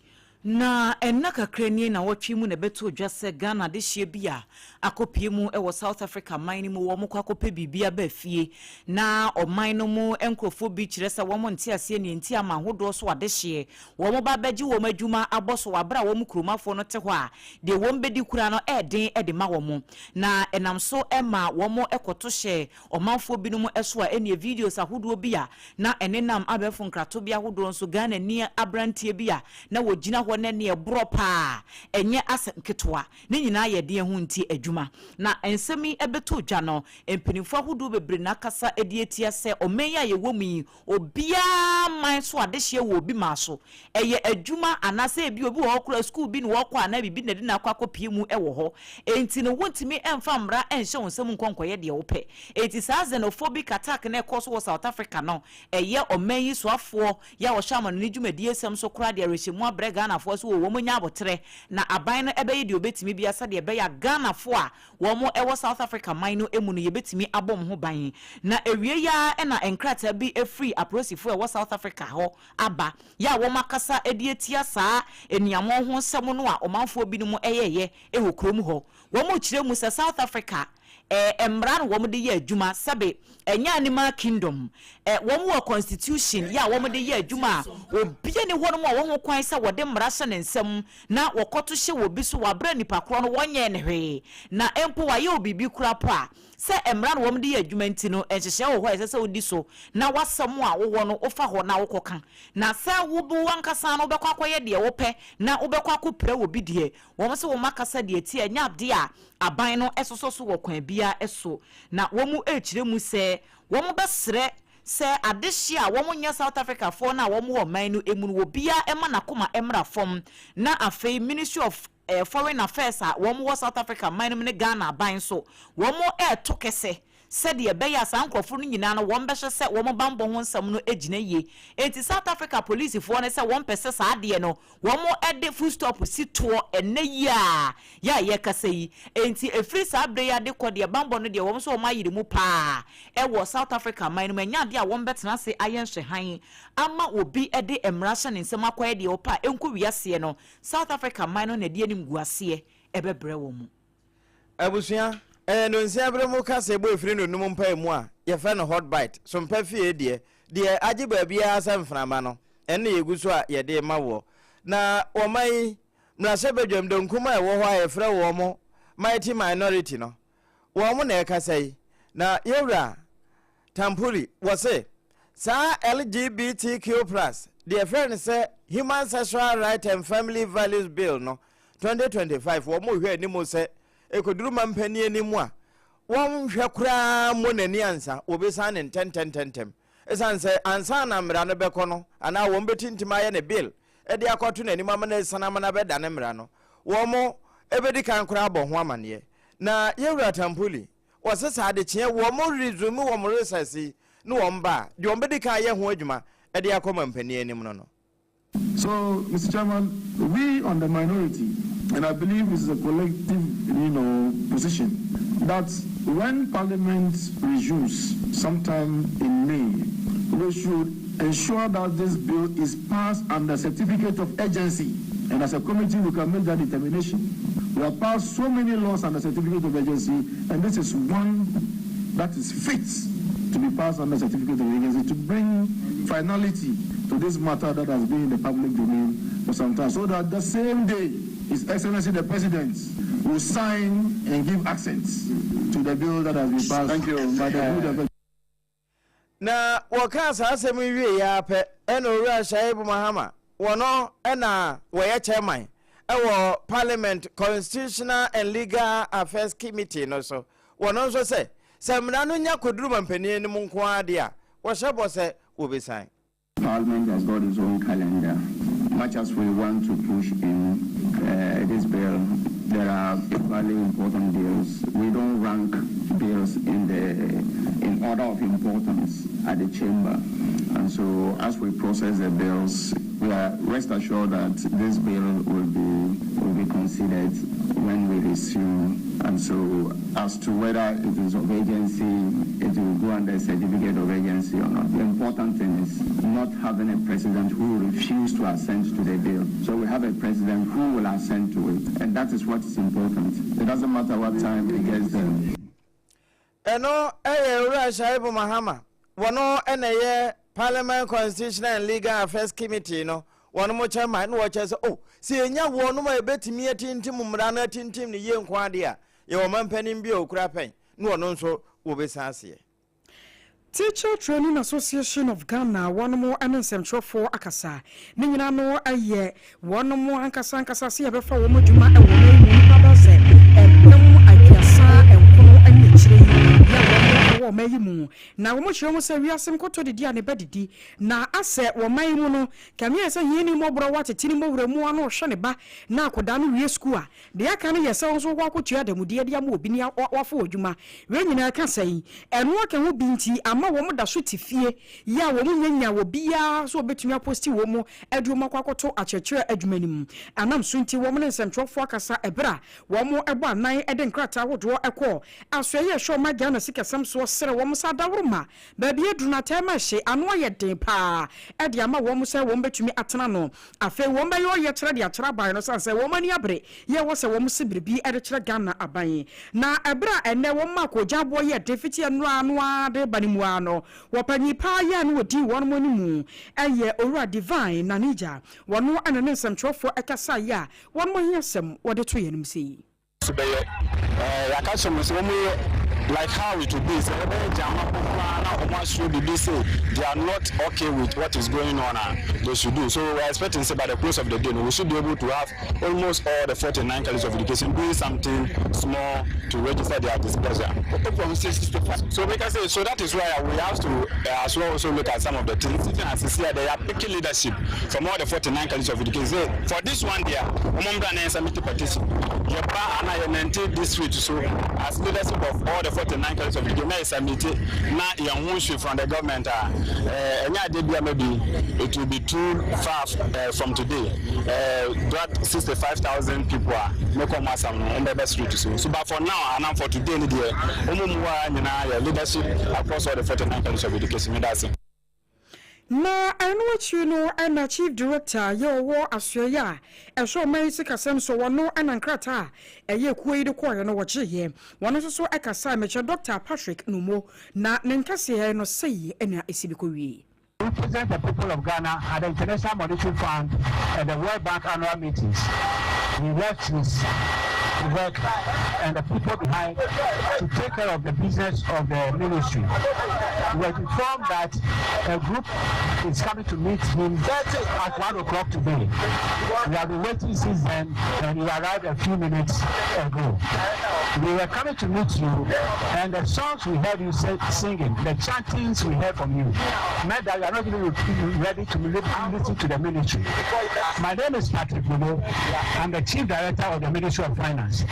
Na ɛnna kakra nie na wɔtwe mu na ɛbɛto dwa sɛ Ghana adehyeɛ bi a akɔpie mu wɔ South Africa man no mu, wɔn kɔ akɔpɛ biribi aba fie, na ɔman no mu nkurɔfoɔ bi kyerɛ sɛ wɔn nte aseɛ neɛ nti ama ahodoɔ so adehyeɛ wɔn ba bɛgye wɔn adwuma abɔ so wɔ abere a wɔn kuromafoɔ no te hɔ a deɛ wɔn bɛdi kura no ɛɛden de ma wɔn, na ɛnam so ma wɔn kɔto hyɛ ɔmanfoɔ binom so a ɛneɛ videos ahodoɔ bi a na ɛnenam abɛɛfo nkratobea ahodoɔ nso, Ghana ni aberanteɛ bi a na wɔgyina hɔ na ɛneɛ borɔ paa, ɛnyɛ asɛm ketewa. Ne nyinaa yɛ deɛ ho nti adwuma. Na nsɛm yi ɛbɛtɔ dwa no, mpanimfoɔ ahodoɔ bebree na akasa de atia sɛ ɔman yi a yɛwɔ mu yi, obiara man so adehyeɛ wɔ obi maa so ɛyɛ adwuma, anaasɛ ebi obi wɔ hɔ koraa, sukuu bi na wɔkɔ anaa biribi na ɛde na akɔ akɔpie mu wɔ hɔ, enti no wontumi mfa mmara nhyɛ wɔn nsam nkɔ nkɔyɛ deɛ wopɛ. Enti saa xenophobic attack na ɛkɔ so wɔ South Africa no, ɛyɛ ɔman yi soafoɔ yɛ a wɔhyɛ amanɔne dwumadie nsɛm so koraa deɛ rehyɛ mu abrɛ Ghanafoɔ so wɔ wɔn nya abotrɛ na aban no ɛbɛyɛ deɛ obɛtumi bia sɛdeɛ ɛbɛyɛ a Ghanafoɔ a wɔn ɛwɔ South Africa man no mu no yɛbɛtumi abɔ mo ho ban. Na ewie yi ara ɛna nkrataa bi efiri apolisifoɔ a ɛwɔ South Africa hɔ aba yɛ a wɔn akasa de atia saa eniamɔ ho nsɛm no a ɔmanfoɔ binom ɛyɛyɛ ɛwɔ kurom hɔ. Wɔn kyerɛ mu sɛ South Africa mmara no wɔn de yɛ adwuma, sɛbe ɛnyɛ animal kingdom. Wɔn wɔ constitution yɛ a wɔn de yɛ adwuma a obia ni hɔnom a wɔn ho kwan sɛ wɔde mmara hyɛ ne nsam na wɔkɔto hyɛ wɔ bi so wɔ abere nipa korɔ no wɔnyɛ ne hwee, na mpo wɔayɛ wɔ biribi kora po a, sɛ mmara no wɔn de yɛ adwuma nti no, nhyehyɛ wɔ hɔ a ɛsɛ sɛ wodi so na wasɛm a wowɔ no wofa hɔ na wokɔka. Na sɛ wo wankasa no wobɛkɔ akɔyɛ deɛ wopɛ na wobɛkɔ akɔpira wɔ bi deɛ, wɔn sɛ wɔn akasa deɛ ti ɛnyɛ adeɛ a aban no ɛsosɔ so wɔ kwan biara so. Na wɔn mu ɛrekyerɛ mu sɛ wɔn bɛsrɛ sɛ adehye a wɔn nyɛ South Africa foɔ no a wɔn wɔ ɔman no emu no, obiara ɛma n'akoma mmra fam. Na afei Ministry of Foreign Affairs a wɔn wɔ South Africa man no mu ne Ghana aban so wɔn ɛreto kɛsɛ sɛdeɛ ɛbɛyɛ a saa nkurɔfoɔ no nyinaa no wɔn bɛhyɛ sɛ wɔn bambɔ ho nsɛm no gyina yie. Eti South Africa polisifoɔ no sɛ wɔn pɛ sɛ saa adeɛ no wɔn de full stop si toɔ ɛnɛ yi a yɛ a yɛkasa yi. Enti efiri saa abere yi ade kɔ deɛ, bambɔ no deɛ, wɔn nso wɔn ayere mu paa ɛwɔ South Africa man no mu. Ɛnyɛ adeɛ a wɔn bɛtena ase ayɛ nhwɛhan ama obi de mmara hyɛ ne nsam akɔyɛ deɛ ɔpɛ a ɛnkɔ wiaseɛ no. South Africa man no na ɛde anim gu aseɛ ɛbɛbrɛ wɔn mu. Abusua, ɛyɛ nnɔnsia berɛ mu kaseɛbɔ ɛfiri nnɔnum mpae mu a yɛfrɛ no Hot Bite, Sompa Fie deɛ, deɛ agye baabiara sɛ mframa no, ɛno na yɛgu so a yɛde rema woɔ. Na wɔman yi mmarahyɛbadwam donkum a ɛwɔ hɔ a yɛfrɛ wɔn Mighty Minority no, wɔn na ɛrekasa yi. Na yɛwura Tampuri, wɔse saa LGBTQ plus deɛ yɛfrɛ no sɛ Human Sexual Right and Family Values Bill no 2025 wɔn rehwɛ anim sɛ ɛkɔduru mampanin anim a wɔnhwɛ koraa mmɔ n'ani ansa wɔbɛsan ne ntɛntɛntɛntɛm ɛsiane sɛ ansa na mmara no bɛkɔ no anaa wɔn bɛtintim ayɛ ne bill de akɔto n'anim ama no asiane ama no abɛdane mmara no wɔn ɛbɛdi kan koraa abɔ ho amaneɛ na yɛwura Tampuli Wɔse sɛ adekyeɛ wɔn resume wɔn research yi ne wɔn ba a, deɛ wɔn bɛdi kan ayɛ ho adwuma de akɔ mampanin anim no no. So, Mister Chairman, we on the minority, and I believe this is a collective, you know, position, that when Parliament resumes sometime in May, we should ensure that this bill is passed under certificate of urgency. And as a committee, we can make that determination. We have passed so many laws under certificate of urgency, and this is one that is fit to be passed under certificate of urgency to bring finality to this matter that has been in the public domain for some time, so that the same day His Excellency the President will sign and give assent to the bill that has been passed Thank you. by the good of Na wɔkaa saa asɛm yi wieeɛ ara pɛ na Owura Shaibu Mahama, wɔno na wɔyɛ chairman wɔ Parliament Constitutional and Legal Affairs Committee no so, wɔno nso sɛ, sɛ mmara no nya kɔduru mampanin anim nko ara deɛ a, wɔhyɛ bɔ sɛ wɔbɛsiane. Parliament has got its own calendar. Much as we want to push in uh, this bill, there are equally important bills. We don't rank bills in the in order of importance at the chamber. And so as we process the bills, we are rest assured that this bill will be will be considered when we resume. And so as to whether it is of agency, it will go under a certificate of agency or not. The important thing is not having a president who refused to assent to the bill. So we have a president who will assent to it. And that is what is important. It doesn't matter what time it gets there. Ɛno yɛ Owura Shaibu Mahama, wɔno na ɛyɛ Parliament Constitutional and Legal Affairs Committee no wɔnom chairman na wɔkyerɛ sɛ oh sɛ yɛnya wɔnom a yɛbɛtumi atintim mmara no atintim no yie nko adeɛ a yɛwɔ mampanin bi a ɔkura pɛn na ɔno nso wɔbɛsan aseɛ. Teacher Training Association of Ghana wɔnom ne nsɛmtwerɛfoɔ akasa. Ne nyinaa no yɛ wɔnom ankasa ankasa sɛ yɛbɛfa wɔn adwuma wɔ ɔman yi mu nnipa bɛyɛ sɛ mpem aduasa nkono ne akyire yi yɛ wɔn wɔ ɔman yi mu. Na wɔn kyerɛ mu sɛ wiase nkotɔ didi a ne ba didi na asɛ wɔ ɔman yi mu no kame ayɛ sɛ hiani mmɔborɔ wɔ atete ne mmɔwura mu ano rehwɛ ne ba na akodaa no wie sukuu a Deɛ aka no yɛ sɛ wo nso wokɔ akɔtua adanmudeɛ de ama obi ne wafa w'adwuma. Wei nyinaa ɛka sɛn? Ɛno aka ho bi nti ama wɔn da so te fie yi a wɔn nnya nyaa obiara sɛ ɔbɛtumi aposti wɔn de wɔn akɔ akɔto akyerɛkyerɛ adwuma no mu. Ɛnam so nti wɔn ne nsɛmtwerɛfoɔ akasa ɛberɛ a wɔn bɔ anan de nkrataa ahodoɔ kɔɔ asoɛeɛ a ɛhwɛ ɔman Ghana sikasɛm soɔ srɛ wɔn sɛ adaworoma baabi aduru no atɛm ahye ano ayɛ den paa de ama wɔn sɛ wɔn bɛtumi atena ano. Afei wɔn bɛyɛ ɔyɛkyerɛ de akyerɛ aban no sane sɛ wɔn ani abere yɛ wɔ sɛ wɔn se biribi de kyerɛ Ghana aban. Na ɛberɛ a ɛnnɛ wɔn maa koogyan boɔ yɛɛ den fiti ɛnora ano ara de reba no mu ara no, wɔpanyin paa yi a na ɔdi wɔn animu yɛ Owura Divine Nanija. Wɔno na ne nsɛmtwerɛfoɔ kasaeɛ a wɔn ahiasɛm wɔde to yɛn anim sei. So bɛyɛ eh yɛaka kyerɛ wɔn sɛ wɔn yɛ like how it will be sɛ wɔbɛyɛ gyama mpo koraa na wɔn asuro biribi sɛ they are not okay with what is going on a they should do so we are expecting sɛ by the close of the day no we should be able to have almost all the 49 colleges of education doing something small to register their displeasure. So we can say so that is why we have to uh, as well also look at some of the things. Even as you see, they are picking leadership from all the 49 colleges of education. Say, for this one there, wɔn mbra na yɛn submit petition. Yɛba anaa yɛnante district so as leadership of all the 49 colleges of education na yɛ submit na yɛn ho nhwe from the government a ɛnyɛ adeɛ bi a maybe it will be too far uh, from today. Uh, that 65,000 people a mekɔ wɔn asam no wɔn bɛba street so. So but for now anaa for today ne deɛ wɔn mu a nyinaa yɛ leadership across all the 49 colleges of education. Meda ase. Na ɛno akyiri no na Chief Director yɛ ɔwɔ asoɛeɛ a ɛhwɛ ɔman yi sikasɛm so, wɔno na nkrataa a ɛyɛ kuo yi de kɔeɛ no wɔgyeeɛ. Wɔno nso so kasae, mekyerɛ Dɔkta Patrick Numo, na ne nkaseɛ no sei na ɛsi bi kɔwie. Represent the people of Ghana at the International Monetary Fund and the World Bank annual meetings. He left his work and the people behind to take care of the business of the ministry. We were informed that a group is coming to meet him at 1 o'clock today. We have been waiting since then, and he arrived a few minutes ago. We were coming to meet you, and the songs we heard you say, singing, the chantings we heard from you, meant that you are not even ready to listen to the ministry. My name is Patrick Bulo. I'm the Chief Director of the Ministry of Finance.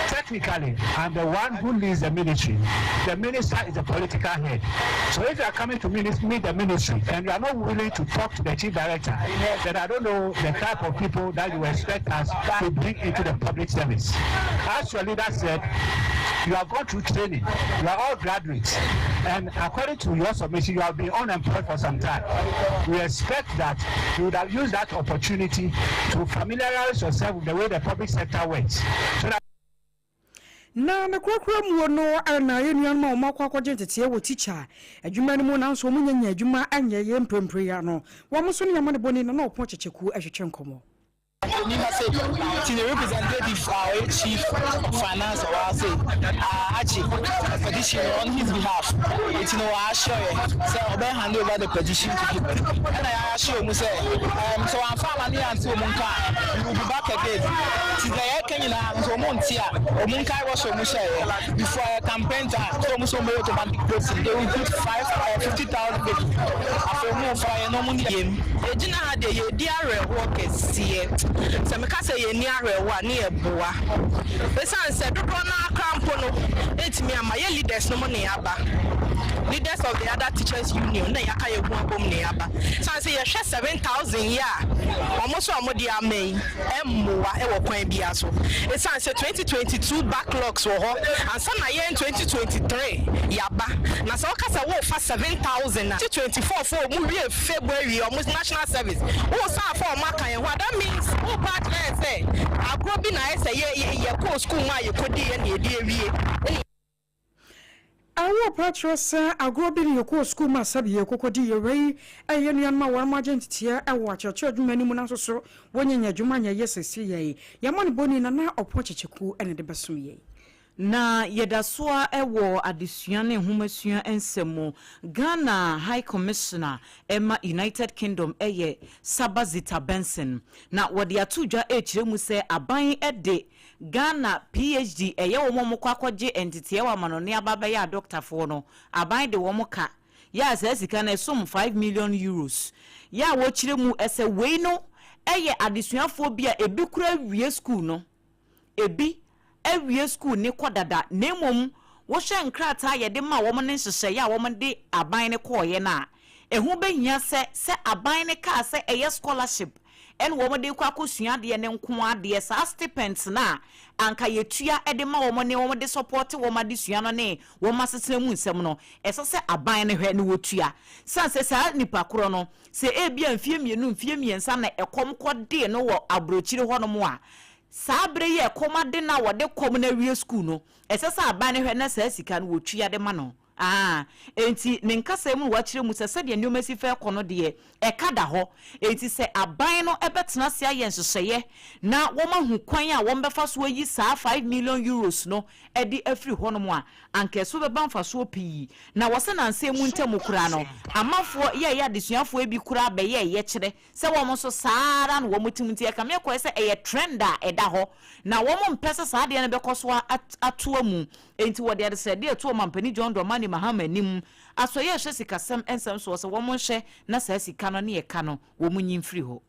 Technically, I'm the one who leads the ministry. The minister is the political head. So if you are coming to meet the ministry and you are not willing to talk to the chief director, then I don't know the type of people that you expect us to bring into the public service. As your leader said, you have gone through training. You are all graduates. And according to your submission, you have been unemployed for some time. We expect that you would have used that opportunity to familiarize yourself with the way the public sector works. So that Na ne korakora muo no na yɛn nuanom a wɔakɔ akɔgye nteteɛ wɔ tikya adwuma no mu nanso wɔnnya nnya adwuma nyɛ yɛ mprempren yi ara no, wɔn nso ne amanebɔni Nana Ɔpɔn Kyekyeku retwetwe nkɔmmɔ. Ɔni ha sei nti ne representative a ɔyɛ chief of finance ɔwɔ ha sei agye petition no on his behalf nti no wa assure yɛ sɛ ɔbɛ hand over the petition to him ɛna yɛ assure mu sɛ um, sɛ wamfa ama ne yɛante wɔn nka a we will be back again nti deɛ yɛka nyinaa nso wɔn nte a wɔn nkae wɔ so wɔn hyɛeɛ before yɛ campaign time sɛ wɔn sɛ wɔn bɛyɛ automatic voting they will put five uh, 50,000 people afei wɔn fa yɛ na wɔn ne yɛm. Yɛgyina ha deɛ yɛredi awerɛhoɔ kɛseɛ. Sɛ meka sɛ yɛnni awerɛhoɔ a ne yɛboa. Ɛsiane sɛ dodoɔ no ara koraa mpo no ɛntumi amma. Yɛ leaders no mo na yɛaba. Leaders of the other teachers union na yɛaka yɛn ho abom na yɛaba. Ɛsiane sɛ yɛhwɛ 7000 yi a wɔn nso a wɔde ama yi ɛmmoa wɔ kwan biara so. Ɛsiane sɛ 2022 backlogs wɔ hɔ ansa na yɛn 2023 yɛaba. Na sɛ woka sɛ worefa 7000 a, 2024 foɔ a wɔwie February wɔn national service woresan afa wɔn aka yɛn ho a, that means worepɛ akyerɛ yɛn sɛ agorɔ bi na ayɛ sɛ yɛ yɛ yɛkɔɔ sukuu mu a yɛkɔdiiɛ na yɛde awie ɛna. Awo pa kyerɛ sɛ agorɔ bi ne yɛkɔɔ sukuu mu a sɛbe yɛkɔkɔdi yɛ wei ɛyɛ nuanom a wɔnom agye nteteɛ wɔ akyerɛkyerɛ adwuma no mu nanso so wɔnnya nya adwuma nyɛ yɛ sɛsei yɛi yɛn amanebɔni Nana Ɔpɔn Kyekyeku na de bɛsom yɛi. Na yɛda so ara wɔ adesua ne nhomasua nsɛm mu. Ghana High Commissioner ma United Kingdom yɛ Saba Zita Benson. Na wɔde ato dwa rekyerɛ mu sɛ aban de Ghana PhD ɛyɛ wɔn a wɔkɔ akɔgye nteteɛ wɔ amanɔne aba abɛyɛ adɔktafoɔ no, aban de wɔn ka. Yɛ a saa sika no ɛsom €5 million. Yɛ a wɔkyerɛ mu sɛ wei no yɛ adesuafoɔ bi a ebi koraa awie sukuu no. Ebi awie sukuu ne kɔ dada na mmom wohwɛ nkrataa a yɛde maa wɔn ne nhyehyɛeɛ a wɔde aban no kɔeɛ no a, ɛho bɛhia sɛ sɛ aban no kaa sɛ ɛyɛ scholarship ɛna wɔde rekɔ akɔsua adeɛ no nko ara deɛ, saa stipends no a anka yɛtua de ma wɔn ne wɔde sɔpɔte wɔn adesua no ne wɔn asetena mu nsɛm no, ɛsɛ sɛ aban no hwɛ na wɔtua. Sane sɛ saa nipa korɔ no, sɛ ebia mfeɛ mmienu, mfeɛ mmiɛnsa na ɛkɔm kɔdee no wɔ aburokyire hɔnom a, Saa bere yi a ɛkɔm ade no a wɔde kɔm no awie sukuu no, ɛsɛ sɛ aban no hwɛ na saa sika no wɔtua de ma no. Aa, enti ne nkasa mu no wakyerɛ mu sɛ sɛdeɛ nneɛma si fa rekɔ no deɛ, ɛka da hɔ. Enti sɛ aban no bɛtena ase ayɛ nhyehyɛeɛ na wɔahu kwan a wɔbɛfa so ayi saa €5 million no de afiri hɔnom a, anka ɛso bɛba mfasoɔ pii. Na wɔ sɛ nnansa yi mu ntam koraa no, amanfoɔ yɛɛyɛ adesuafoɔ bi koraa bɛyɛɛ yɛkyerɛ Sɛ wɔn nso saa ara na wɔn tim nti ɛkame kɔɛ sɛ ɛyɛ trend a ɛda hɔ na wɔn mpɛ sɛ saa adeɛ no bɛkɔ so atoa mu enti wɔde adesrɛdeɛ reto Ɔmanpanin John Dramani Mahama anim asɔeɛ a ɛhwɛ sikasɛm nsɛm soɔ sɛ wɔn nhwɛ na saa sika no ne ɛka no wɔn nyi mfiri hɔ.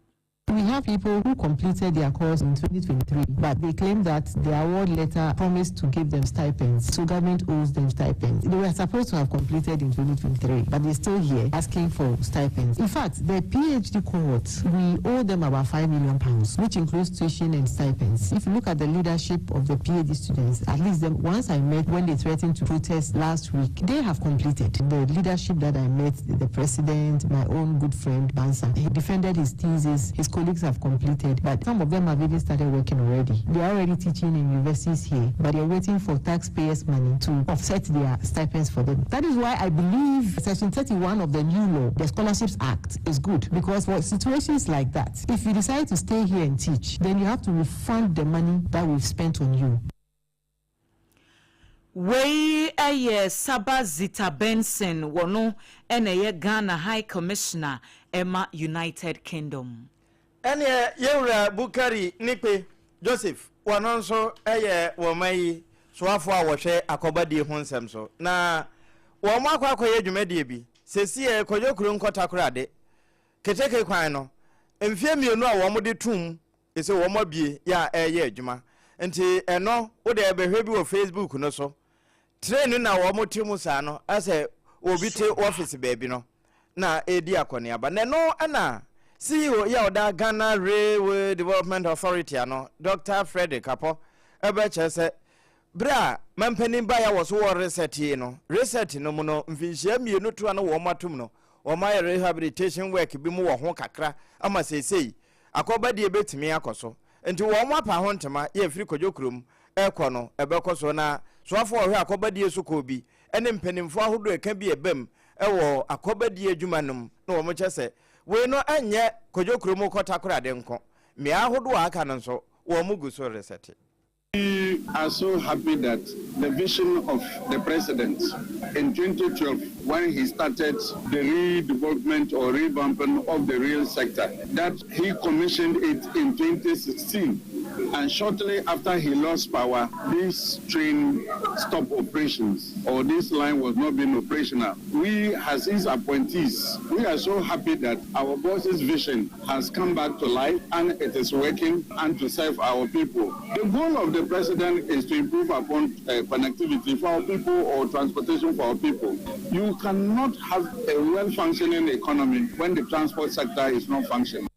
We have people who completed their course in 2023, but they claim that their award letter promised to give them stipends, so government owes them stipends. They were supposed to have completed in 2023, but they're still here asking for stipends. In fact, the PhD cohort, we owe them about £5 million, which includes tuition and stipends. If you look at the leadership of the PhD students, at least the ones I met when they threatened to protest last week, they have completed. The leadership that I met, the president, my own good friend, Bansa, he defended his thesis, his colleagues have completed, but some of them have even started working already. They are already teaching in universities here, but they're waiting for taxpayers' money to offset their stipends for them. That is why I believe Section 31 of the new law, the Scholarships Act, is good, because for situations like that, if you decide to stay here and teach, then you have to refund the money that we've spent on you. Wei yɛ Saba Zita Benson, wɔno na ɛyɛ Ghana High Commissioner ma United Kingdom. Ɛneɛ yɛn wura Bukari Nikpe Joseph, wɔno nso yɛ wɔn man yi soafoɔ a wɔhwɛ akɔbadie ho nsɛm so, na wɔn akɔ akɔyɛ dwumadie bi sɛsiɛ Kwadwo Kuro Nkɔtakorade keteke kwan no mfeɛ mmienu a wɔn de toom sɛ wɔn abue yɛ a ɛreyɛ adwuma nti ɛno wo deɛ bɛhwɛ bi wɔ Facebook no so. Train no na wɔn te mu saa no asɛ obi te office baabi no na ɛredi akɔneaba na ɛno ɛna CEO yɛ a ɔda Ghana Railway Development Authority ano Dr. Frederick Apɔ ɛbɛkyerɛ sɛ berɛ a mampanin baeɛ a wɔ so wɔ reset yi no reset no mu no mfinhyia mmienu toa no wɔn atom no wɔn ayɛ rehabilitation work bi mu wɔ ho kakra ama seesei Akɔbadie bɛtumi akɔ so. Nti wɔn apa ho ntoma yɛ firi Kwadwo kurom rekɔ no ɛbɛkɔ so na soafoɔ a ɔhwɛ akɔbadie so kɔɔ bi ne mpanimfoɔ ahodoɔ ɛka bi ɛbam wɔ akɔbadie adwuma no mu na wɔn kyɛ sɛ wei no ɛnyɛ Kwadwo kurom kɔ Takorade nko, mmea ahodoɔ a aka no nso wɔn gu so resɛte. We are so happy that the vision of the president in 2012 when he started the redevelopment or revamping of the rail sector, that he commissioned it in 2016. And shortly after he lost power, this train stopped operations or this line was not being operational. We, as his appointees, we are so happy that our boss's vision has come back to life and it is working and to serve our people. The goal of the president is to improve upon connectivity for our people or transportation for our people. You cannot have a well-functioning economy when the transport sector is not functioning.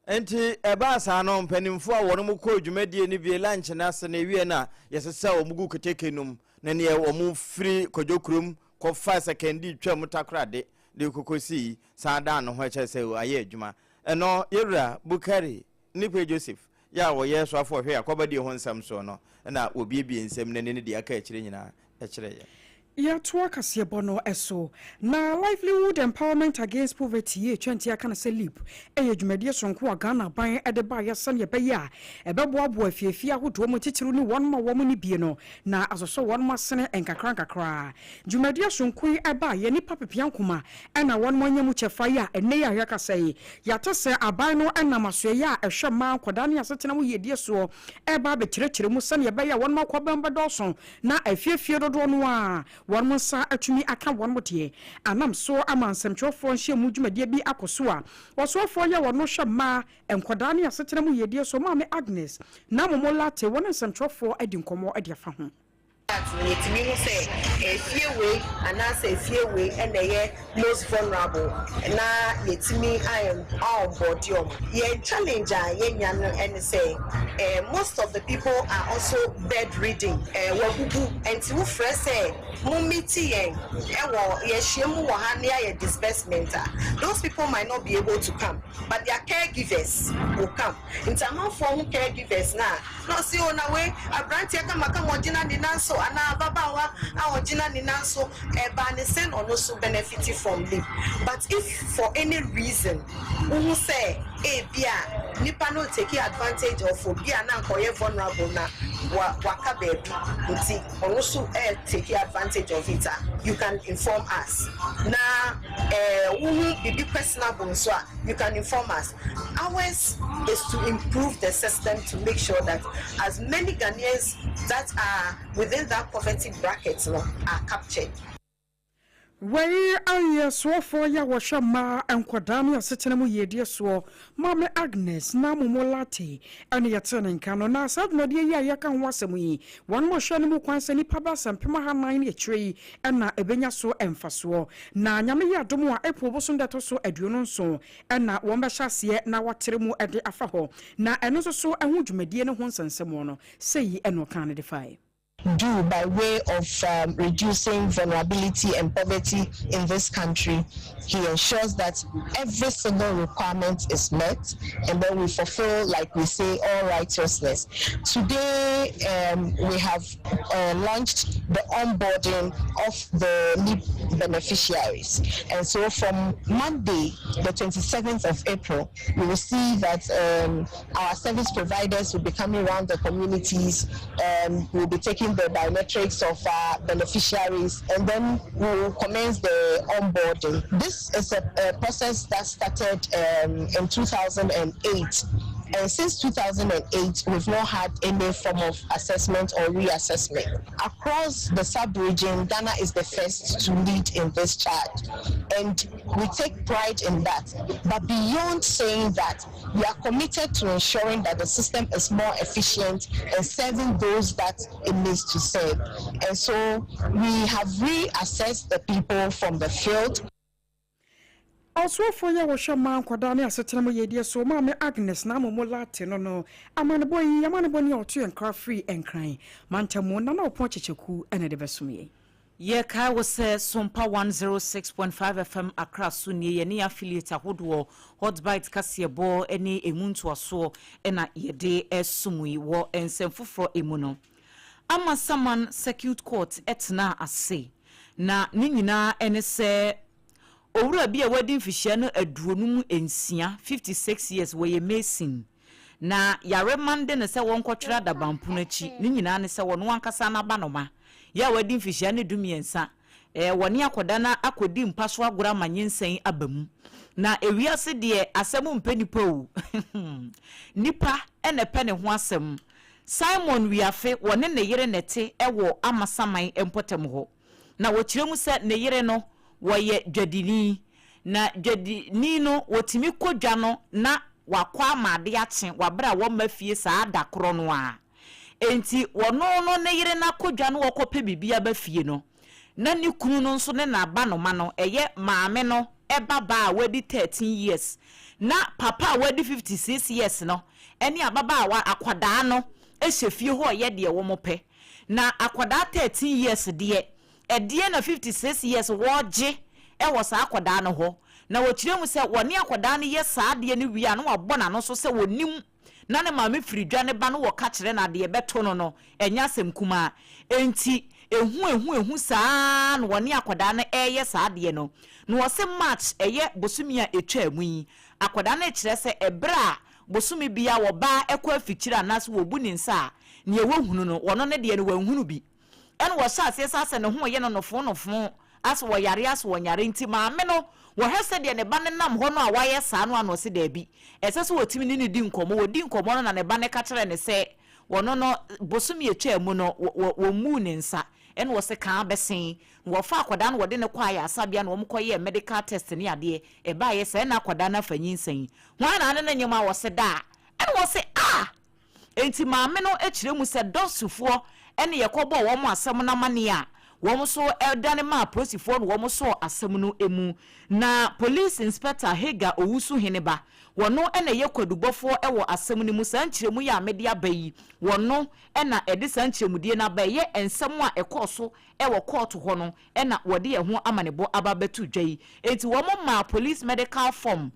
Enti ɛbaa saa no, mpanimfoɔ a wɔn kɔɔ dwumadie no bie lunch no ase no ewie no a yɛsesa wɔn gu keteke no mu na neɛ wɔn firi Kwadwo kurom kɔfa Sekandi twam Takorade de kɔkɔsii san daa ne ho kyerɛ sɛ ayɛ adwuma. Ɛno yɛwura Bukari Nikpe Joseph yɛ a ɔyɛ soafoɔ ɔhwɛ akɔbadie ho nsɛm soɔ no na wɔbiebie nsɛm no ani ne deɛ aka akyire nyinaa kyerɛ yɛn. Yɛtoa kaseɛbɔ no so. Na Livelihood Empowerment Against Poverty yi atwa nti aka no sɛ LEAP yɛ dwumadie sononko a Ghana aban de baeɛ sɛdeɛ ɛbɛyɛ a ɛbɛboaboa afiefie ahodoɔ mu titiriw ne wɔn a wɔn nni bie no na asosɔ wɔn asene nkakra nkakra. Dwumadie sononko yi baeɛ nnipa pepeankoma na wɔn anya mu kyɛfa yi a ɛnnɛ yi a yɛrekasa yi yɛate sɛ aban no nam asoɛeɛ a ɛhwɛ mmaa, nkwadaa ne asetena mu yiedie soɔ reba abɛkyerɛkyerɛ mu sɛdeɛ ɛbɛyɛ a wɔn akɔbɛn bɛdɔɔso na afiefie dodoɔ no ara wɔn nsa atumi aka wɔn deɛ. Anam so ama nsɛmtwerɛfoɔ nhyiamu dwumadie bi akɔ so a ɔsoafoɔ yɛ wɔn hwɛ mmaa, nkwadaa ne asetena mu yiedie so Maame Agnes Namomo Lartey wɔne nsɛmtwerɛfoɔ adi nkɔmmɔ de afa ho. That no yɛtumi hu sɛ efie wei anaasɛ efie wei na ɛyɛ most vulnerable na yɛtumi a onboard wɔn. Yɛn challenge a yɛnya no ne sɛ most of the people are also bed ridden, wɔabubu nti wofrɛ sɛ mo meet yɛn wɔ yɛahyia mu wɔ ha na yɛayɛ disbursement a, those people might not be able to come but their caregivers will come. Nti amanfoɔ ho caregivers no a Na ɔse o na wei abranteɛ kamakama ɔgyina ne nan so anaa ababaawa a ɔgyina ne nan so ɛbaa ne sɛn ɔno nso benefit from leave but if for any reason wohu sɛ ebia nipa no retake advantage of obi a na anka ɔyɛ vulnerable na wa waka baabi nti ɔno nso retake advantage of it a you can inform us na ɛɛ wohu biribi questionable nso a you can inform us. Ours is to improve the system to make sure that as many Ghanaians that are within that poverty bracket no are captured. Wei ayɛ soafoɔ yi a wɔhwɛ mmaa, nkwadaa ne asetena mu yiedie soɔ, Maame Agnes Namomo Lartey ne yɛtee ne nka no. Na saa dwumadie yi a yɛreka ho asɛm yi, wɔn hwɛ no mu kwan sɛ nnipa bɛsɛ 4000 ne akyire yi na ɛbɛnya so mfasoɔ. Na Nyame yɛ adom a, April bosom da ɛtɔ so 27 na wɔbɛhyɛ aseɛ na wɔatrɛ mu de afa hɔ. Na ɛno nso so ho dwumadie no ho nsɛnsɛmmoɔ no, sei na ɔkaa no de faeɛ. Do by way of reducing vulnerability and poverty in this country. He ensures that every single requirement is met and then we fulfill, like we say, all righteousness. Today, we have launched the onboarding of the LEAP beneficiaries. And so from Monday, the 27th of April, we will see that our service providers will be coming around the communities, we'll be taking the biometrics of our beneficiaries, and then we will commence the onboarding. This is a process that started in 2008. And since 2008, we've not had any form of assessment or reassessment. Across the sub-region, Ghana is the first to lead in this charge. And we take pride in that. But beyond saying that, we are committed to ensuring that the system is more efficient and serving those that it needs to serve. And so we have reassessed the people from the field. Ɔsoafoɔ yi a wɔhwɛ mmaa, nkwadaa ne asetena mu yɛdie so, Maame Agnes Naa Momo Lartey no amanebɔ yi, amanebɔ ne a ɔto yɛn nkra firi Nkran mantamu Nana Ɔpɔn Kyekyeku ɛna de bɛsom yɛn. Yɛkae wo sɛ Sompa 106.5 FM Accra so nie. Yɛne affiliate ahodoɔ, Hotbite kaseɛbɔ ne emu ntoasoɔ ɛna yɛde ɛsom yi. Wɔ nsɛm foforɔ emu no, Amasaman Circuit Court ɛtena ase na ne nyinaa ɛne sɛ owura bi a wadi mfihyia no 56, 56 years, wɔyɛ mason na yare mande ne sɛ wɔnkɔtwerɛ adabampo no akyi. Ne nyinaa ne sɛ wɔno ankasa n'aba noma yɛ a wadi mfihyia no 13, wɔne akɔda no akɔdi mpa so agorɔ ama nyinsɛn aba mu. Na ewiase deɛ, asɛm mpɛ nipa o, nipa ɛna ɛpɛ ne ho asɛm. Simon Wiafe, wɔne ne yere nɛte ɛwɔ Amasaman mpɔtam hɔ, na wɔkyerɛ mu sɛ ne yere no wɔyɛ dwadini, na dwadini no wɔtumi kɔ dwa no na wakɔ ama ade akye wabere a wɔma fie saa da korɔ no a. Enti wɔno no ne yere no akɔ dwa no, wɔkɔpɛ biribi aba fie no, na ne kunu no nso ne n'aba noma no, ɛyɛ maame no ɛba baa a wadi 13 years, na papa a wadi 56 years no ɛne ababaawa akwadaa no ɛhyɛ fie hɔ. Ɔyɛ deɛ wɔn pɛ, na akwadaa 13 years deɛ, ɛdeɛ na 56 years wɔregye ɛwɔ saa akwadaa no hɔ. Na wɔkyerɛ mu sɛ wɔne akwadaa no yɛ saa adeɛ no wie a, na wabɔ n'ano so sɛ wɔnim na ne maame firi dwa ne ba no, wɔka kyerɛ no adeɛ bɛto no, ɛnyɛ asɛm kumaa. Enti ehu ehu ehu saa na wɔne akwadaa no ɛreyɛ saa adeɛ no. Na wɔsɛ March, ɛyɛ bosomi a etwa mu yi, akwadaa no kyerɛ sɛ ɛberɛ a bosomi bia wɔbaa ɛkɔ afikyire anaasɛ wɔbu ne nsa a, nea wɔhunu no, wɔno ne deɛ no wɔnhunu bi. Ɛna wɔhyɛ aseɛ sɛ asɛ ne ho yɛ no nofo nofo, asɛ wɔyare, asɛ wɔnyare. Nti maame no wɔhwɛ sɛdeɛ ne ba no nam hɔ no a wayɛ saa no ano, ɔsɛ daabi, ɛsɛ sɛ wɔtumi ne no di nkɔmmɔ. Wɔdi nkɔmmɔ no na ne ba no ka kyerɛ ne sɛ wɔno no bosomi atwa mu no wɔmmuu ne nsa. Ɛna wɔsɛ kaa bɛsen na wɔfa akwadaa no, wɔde ne kɔ ayɛ asabea na wɔn kɔyɛ medical test ne adeɛ ɛbaayɛ sɛ ɛna akwadaa no afa nyinsɛn. Wɔn a na ne ne nyɛma a wɔsɛ daa ɛna wɔsɛ a. Nti maame no kyerɛ mu sɛ dɔsofoɔ ɛne yɛkɔbɔɔ wɔn asɛm no amanneɛ a, wɔn nso ɛdane maa apolisifoɔ no, wɔn sɔɔ asɛm no mu. Na Police Inspector Hega Owusu Heneba, wɔno ɛna ɛyɛ kwadubɔfoɔ ɛwɔ asɛm no mu. Saa nkyerɛmu yi a mede aba yi, wɔno ɛna ɛde saa nkyerɛmudie no aba. Ɛyɛ nsɛm a ɛkɔɔ so ɛwɔ kɔɔto hɔ no ɛna wɔde ɛho amanebɔ aba bɛto dwa yi. Enti wɔn maa police medical form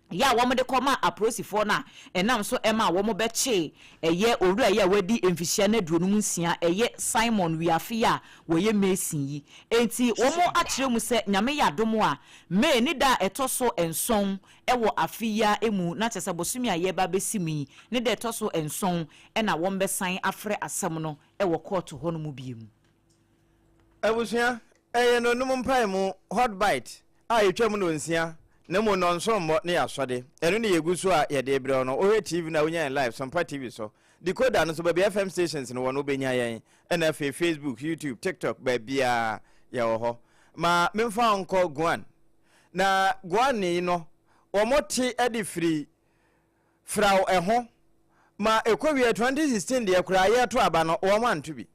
yɛ a wɔn de kɔma apolisifoɔ no a ɛnam so ɛma wɔn bɛkye ɛyɛ owura yi a wadi mfihyia no 56, ɛyɛ Simon Wiafe a wɔyɛ mason yi. Enti wɔn akyerɛ mu sɛ Nyame yɛ adom a, May ne da a ɛtɔ so 7 ɛwɔ afe yi a emu, na kyerɛ sɛ bosome a yɛreba abɛsi mu yi ne da ɛtɔ so 7, ɛna wɔn bɛsan afrɛ asɛm no ɛwɔ kɔɔto hɔ no mu biem. Abusua, ɛyɛ nonum mpae mu Hot Bite a yɛtwa mu no 6 na mu nnɔnson mmɔ ne yɛasɔde. Ɛno ne yɛgu so a yɛde brɛ no. Wohwɛ TV no a, wonya yɛn live Sompa TV so. Decoder no so, baabi FM stations no wɔ no, wobɛnya yɛn. Ɛna afei Facebook, YouTube, TikTok, baabiaa yɛwɔ hɔ. Ma memfa wo nkɔ Guan. Na Guan yi no, wɔn te de firi Fraw ɛho ma ɛkɔwie 2016 deɛ koraa yɛreto aba no, wɔn anto bi.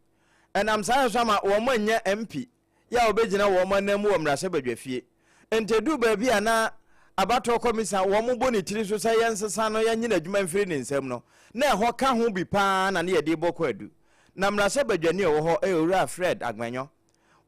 Ɛnam saa yɛ so ama wɔn anya MP yɛ a wɔbɛgyina wɔn anan mu wɔ mmarahyɛbadwafie. Nti ɛduu baabi a na abatoɔ kɔmisa wɔn bɔ ne tiri so sɛ yɛnsesa no, yɛnye n'adwuma mfiri ne nsam no, na ɛhɔ ka ho bi paa na ne yɛde bɔ kɔ adu. Na mmarahyɛbadwani a ɔwɔ hɔ yɛ Owura Fred Agbenyo.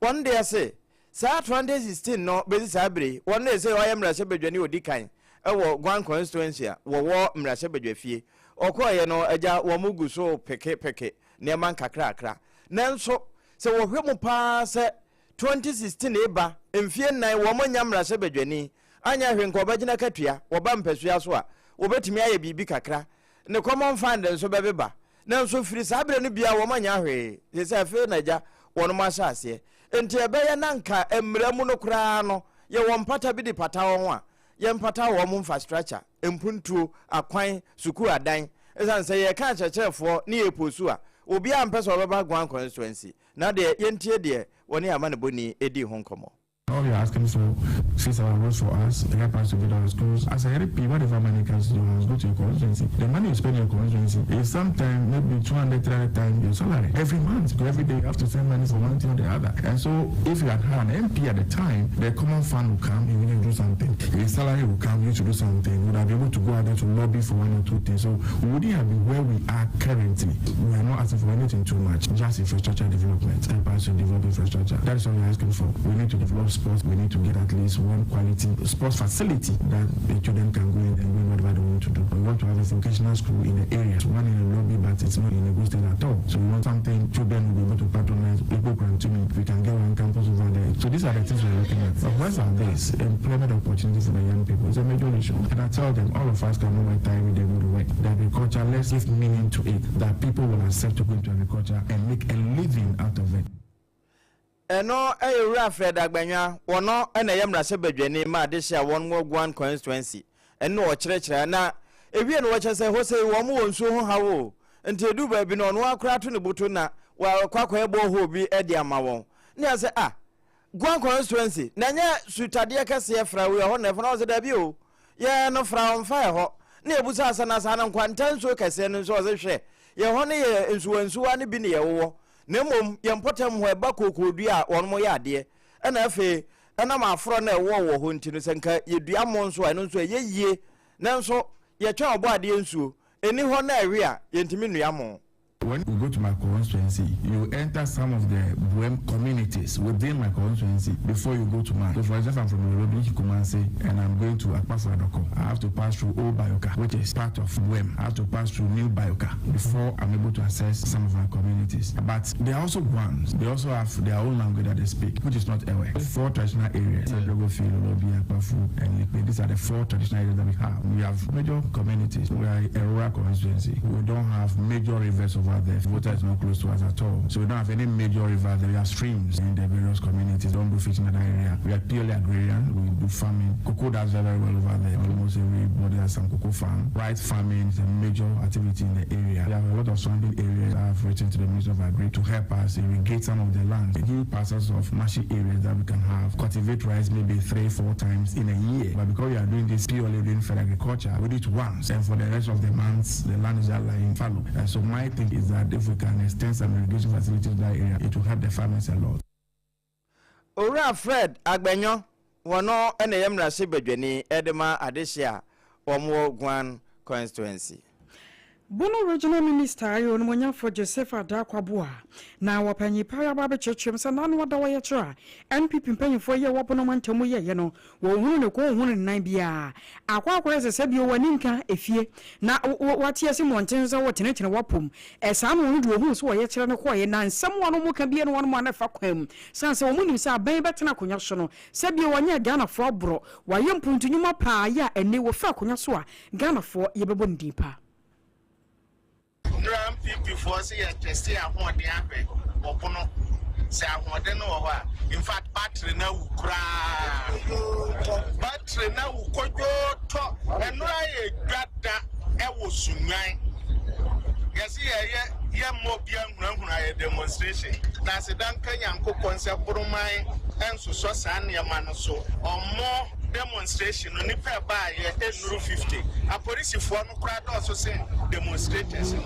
Wɔn deɛ se saa 2016 no bɛsi saa bere yi, wɔn deɛ sɛ ɔyɛ mmarahyɛbadwani a ɔdi kan wɔ Guan constituency a wɔwɔ mmarahyɛbadwafie. Ɔkɔɔeɛ no, agya wɔn gu so peke peke nneɛma nkakrakra. Nanso sɛ wɔhwɛ mu paa sɛ 2016 reba, mfie nnan wɔn nnya mmarahyɛbadwani, anyɛ hwee nka ɔbɛgyina katua, wɔba mpasua so a, wɔbɛtumi ayɛ biribi kakra. Ne common fund nso bɛbeba. Nanso firi saa berɛ no biara wɔn annya hwee, seesei afei na agya wɔnom ahyɛ aseɛ. Enti ɛbɛyɛ na nka mmara mu no koraa no, yɛwɔ mpata bi de pata wɔn a, yɛmpata wɔn infrastructure, mpuntuo, akwan, sukuu adan. Ɛsiane sɛ yɛreka akyerɛkyerɛfoɔ ne yɛreposu a, obiara mpɛ sɛ ɔbɛba Guan constituency. Na deɛ yɛntie deɛ wɔne amanebɔni dii ho nkɔmmɔ. All we are asking for, fix our roads for us, help us to build our schools. As a LP, whatever money comes to your house, go to your constituency. The money you spend in your constituency is sometimes maybe 200, 300 times your salary every month. Because every day you have to send money for one thing or the other. And so if you had had an MP at the time, the common fund will come, you need to do something. His salary will come, you need to do something. Would have been able to go out there to lobby for one or two things. So we wouldn't have been where we are currently. We are not asking for anything too much, just infrastructure development. Help us to develop infrastructure. That is all we're asking for. We need to develop sports. We need to get at least one quality sports facility that the children can go in and do whatever they want to do. We want to have a vocational school in the area. So one in a lobby, but it's not in a good state at all. So we want something children will be able to patronize. People can to me. We can get one campus over there. So these are the things we're looking at. But what's are this? Employment opportunities for the young people is a major issue. And I tell them, all of us cannot work every day go to work. The agriculture, let's give meaning to it, that people will accept to go into agriculture and make a living out of it. Ɛno yɛ Owura Fred Agbanwa, wɔno na ɛyɛ mmarahyɛbadwani ma adehye a wɔn wɔ Guan constituency, ɛno na ɔkyerɛkyerɛ na ewie no wɔkyerɛ sɛ hɔ sei wɔn wɔ nsuo ho haw o, nti eduru baabi no ɔno ara koraa to ne boto na wakɔ akɔyɛ borehole bi de ama wɔn, ne yɛ sɛ ah Guan constituency na ɛnyɛ sutadeɛ kɛseɛ fra wei ɛhɔ na ɛfa na ɔsɛ daabi o yɛ no fra ɔmfa ɛhɔ na yɛbusa sɛ na saa no nkwanta nsuo kɛseɛ no nso ɔsɛ hwɛ yɛ hɔ no yɛ nsuwansuwa no bi ne yɛwowɔ Na mmom yɛn mpɔtam hɔ ɛba kookoodua a wɔnom yɛ adeɛ, ɛna afei ɛnam aforɔ no a ɛwɔ wɔ hɔ nti no sɛ nka yɛdua mo nso a ɛno nso ɛyɛ yie, nanso yɛtwɛn ɔbɔadeɛ nsuo, ɛnni hɔ na ɛwe a yɛntumi nnua mo. When you go to my constituency, you enter some of the Buem communities within my constituency before you go to mine. So for instance, I'm from Nairobi, Kumasi, and I'm going to Akpafu Adoko. I have to pass through Old Bayoka, which is part of Buem. I have to pass through New Bayoka before I'm able to access some of our communities. But they are also ones. They also have their own language that they speak, which is not Ewe. Four traditional areas, Logofil, Lobia, Akpafu, and Likpe. These are the four traditional areas that we have. We have major communities. We are a rural constituency. We don't have major rivers over there. Water is not close to us at all. So we don't have any major river there. We have streams in the various communities. Don't do fishing in that area. We are purely agrarian. We do farming. Cocoa does very, very well over there. Almost everybody has some cocoa farm. Rice farming is a major activity in the area. We have a lot of surrounding areas. I have written to the Minister of Agri to help us irrigate some of the land. Huge parcels of marshy areas that we can have. Cultivate rice maybe 3-4 times in a year. But because we are doing this purely doing for agriculture, we do it once. And for the rest of the months, the land is just lying fallow. And so my thing is that if we can extend some irrigation facilities in that area, it will help the farmers a lot. Owura Fred Agbenyo, wɔno na ɛyɛ mmarahyɛbadwani de ma adehye a wɔn wɔ Guan constituency. Bono Regional Minister ayɛ Onimonyamfoɔ Joseph Adarkwa Boah na wɔpanyin pa aba abɛkyerɛkyerɛ mu sɛ n'ano ada wɔ yɛkyerɛ a NPP mpanyinfoɔ yɛ wɔ Bono mantam mu yɛeɛ no wɔnhunu ne kɔn nhunu ne nan biara akɔ akɔyɛ sɛ sɛbio w'ani nka efie na wate asi mmɔnten so sɛ wotenetene w'apom ɛsaa na ɔno deɛ ɔhuu sɛ wɔyɛkyerɛ no kɔeɛ na nsɛm a wɔn ka bia no wɔn a na ɛfa kwan mu sane sɛ wɔn nim sɛ aban bɛtena akonnwa so no sɛbio wɔnyɛ Ghanafoɔ aborɔ wɔayɛ mpuntu nnwuma paa yɛ a ɛnne wɔfiri akonnwa so a Ghanafoɔ yɛbɛbɔ ne din paa. Nnora NPP foɔ se yɛ teste ahoɔden ahwɛ wɔ pono sɛ ahoɔden no wɔ hɔ a infact battery no awu koraa battery no awu kodwoo tɔ nnora yɛ dwa da ɛwɔ Sunyani yɛse yɛyɛ yɛ mma obia nhunahuna yɛ demonstration na aseda nka Nyankopɔn sɛ Boroman ɛnsosɔ saa nneɛma no so ɔmo demonstration no nipa ɛbaayɛ ɛnnuru 50 apolisifoɔ no koraa dɔɔso sen demonstrators no.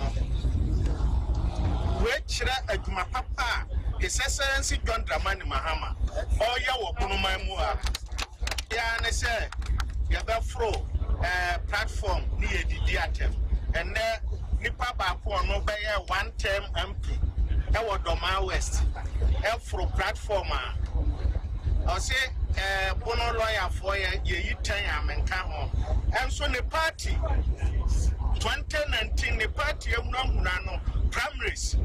Wei kyerɛ adwuma papa a His Excellency John Dramani Mahama ɔreyɛ wɔ Bonoman mu ha. Deɛ ara ne sɛ yɛbɛforo eh, platform ne yɛdidi atɛm. Ɛnnɛ nipa baako ɔno bɛyɛ one term MP ɛwɔ Dormaa West ɛforo platform a ɔse eh, Bono lɔyafoɔ yɛ yɛyi tɛn a menka ho. Ɛnso ne party 2019 ne party ahunahuna no primaries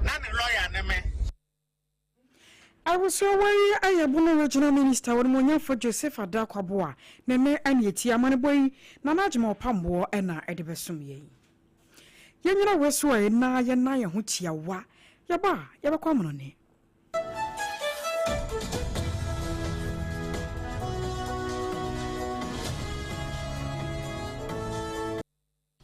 na ne lawyer ne me. Abusua wei yɛ Bono Regional Minister Onimuonyamfoɔ Joseph Adarko Aboah ne ne ɛne ɛtie amanebɔ yi Nana Agyemang Ɔpamboɔ na ɛde bɛsom yɛn. Yɛnyina wei so ɛ na yɛnna yɛn ho tiawa, yɛba a yɛbɛkɔ amanɔne.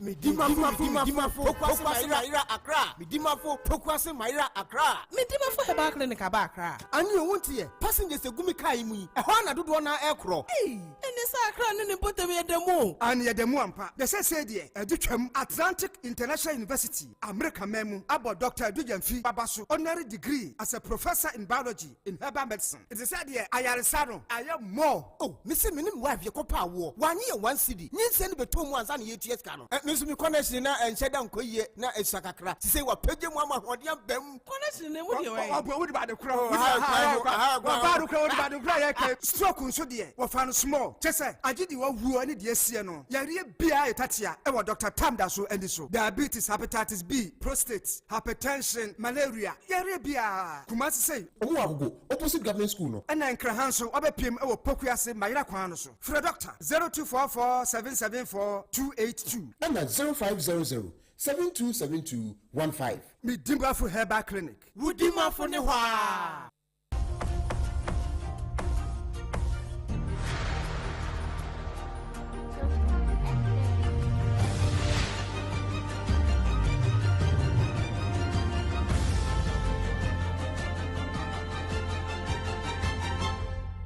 Medimafo Medimafo Pokuase Mayera Accra Medimafo Pokuase Mayera Accra. Medimafo Herbal Clinic aba Accra. Ane o wonte ɛ, passengers egu me car yi mu yi, ɛhɔ ara na dodoɔ no ara ɛrekorɔ. Ei, ɛne sɛ Accra ne ne mpɔtam yɛ da mu o. Aane yɛda mu ampa. Na seesei deɛ ɛde twam. Atlantic International University, Amerika man mu, abɔ Dɔkta Adu Gyamfi aba so honorary degree as a Professor in Biology in Herbal Medicine. Nti sɛ deɛ ayaresa no ayɛ more. Oh, mese me ne me wife yɛkɔ pɛ awoɔ, wannye yɛn one cedi, nyinsɛn no bɛtɔɔ mu ansa na yɛretua sika no. Eh, me nso me connection na ɛnhyɛ da nkɔ yie, na ɛsua kakra, sesei wapagya mu ama ahoɔden aba mu. Connection no emu deɛ ɔyɛ. Ɔboa wode bade korɔ wode aha ɔbaa no korɔ wode bade korɔ yɛ kɛ stroke nso deɛ wɔfa no small kyɛ sɛ agye deɛ wawuo ne deɛ asie no yareɛ biara yɛ tatea ɛwɔ Doctor Tam da so ani so diabetes hepatitis B prostate hypertension malaria yareɛ biara Kumasi sei. Ɔmo wɔ Agogo opposite government school no. Ɛna Nkraha nso wabɛpiem ɛwɔ Pokuase Mayera kwan no so frɛ Doctor 0244 774 282. Ɛna 0500 7272 15. Medimafo Herbal Clinic. Wo dimafo ne hɔ aa.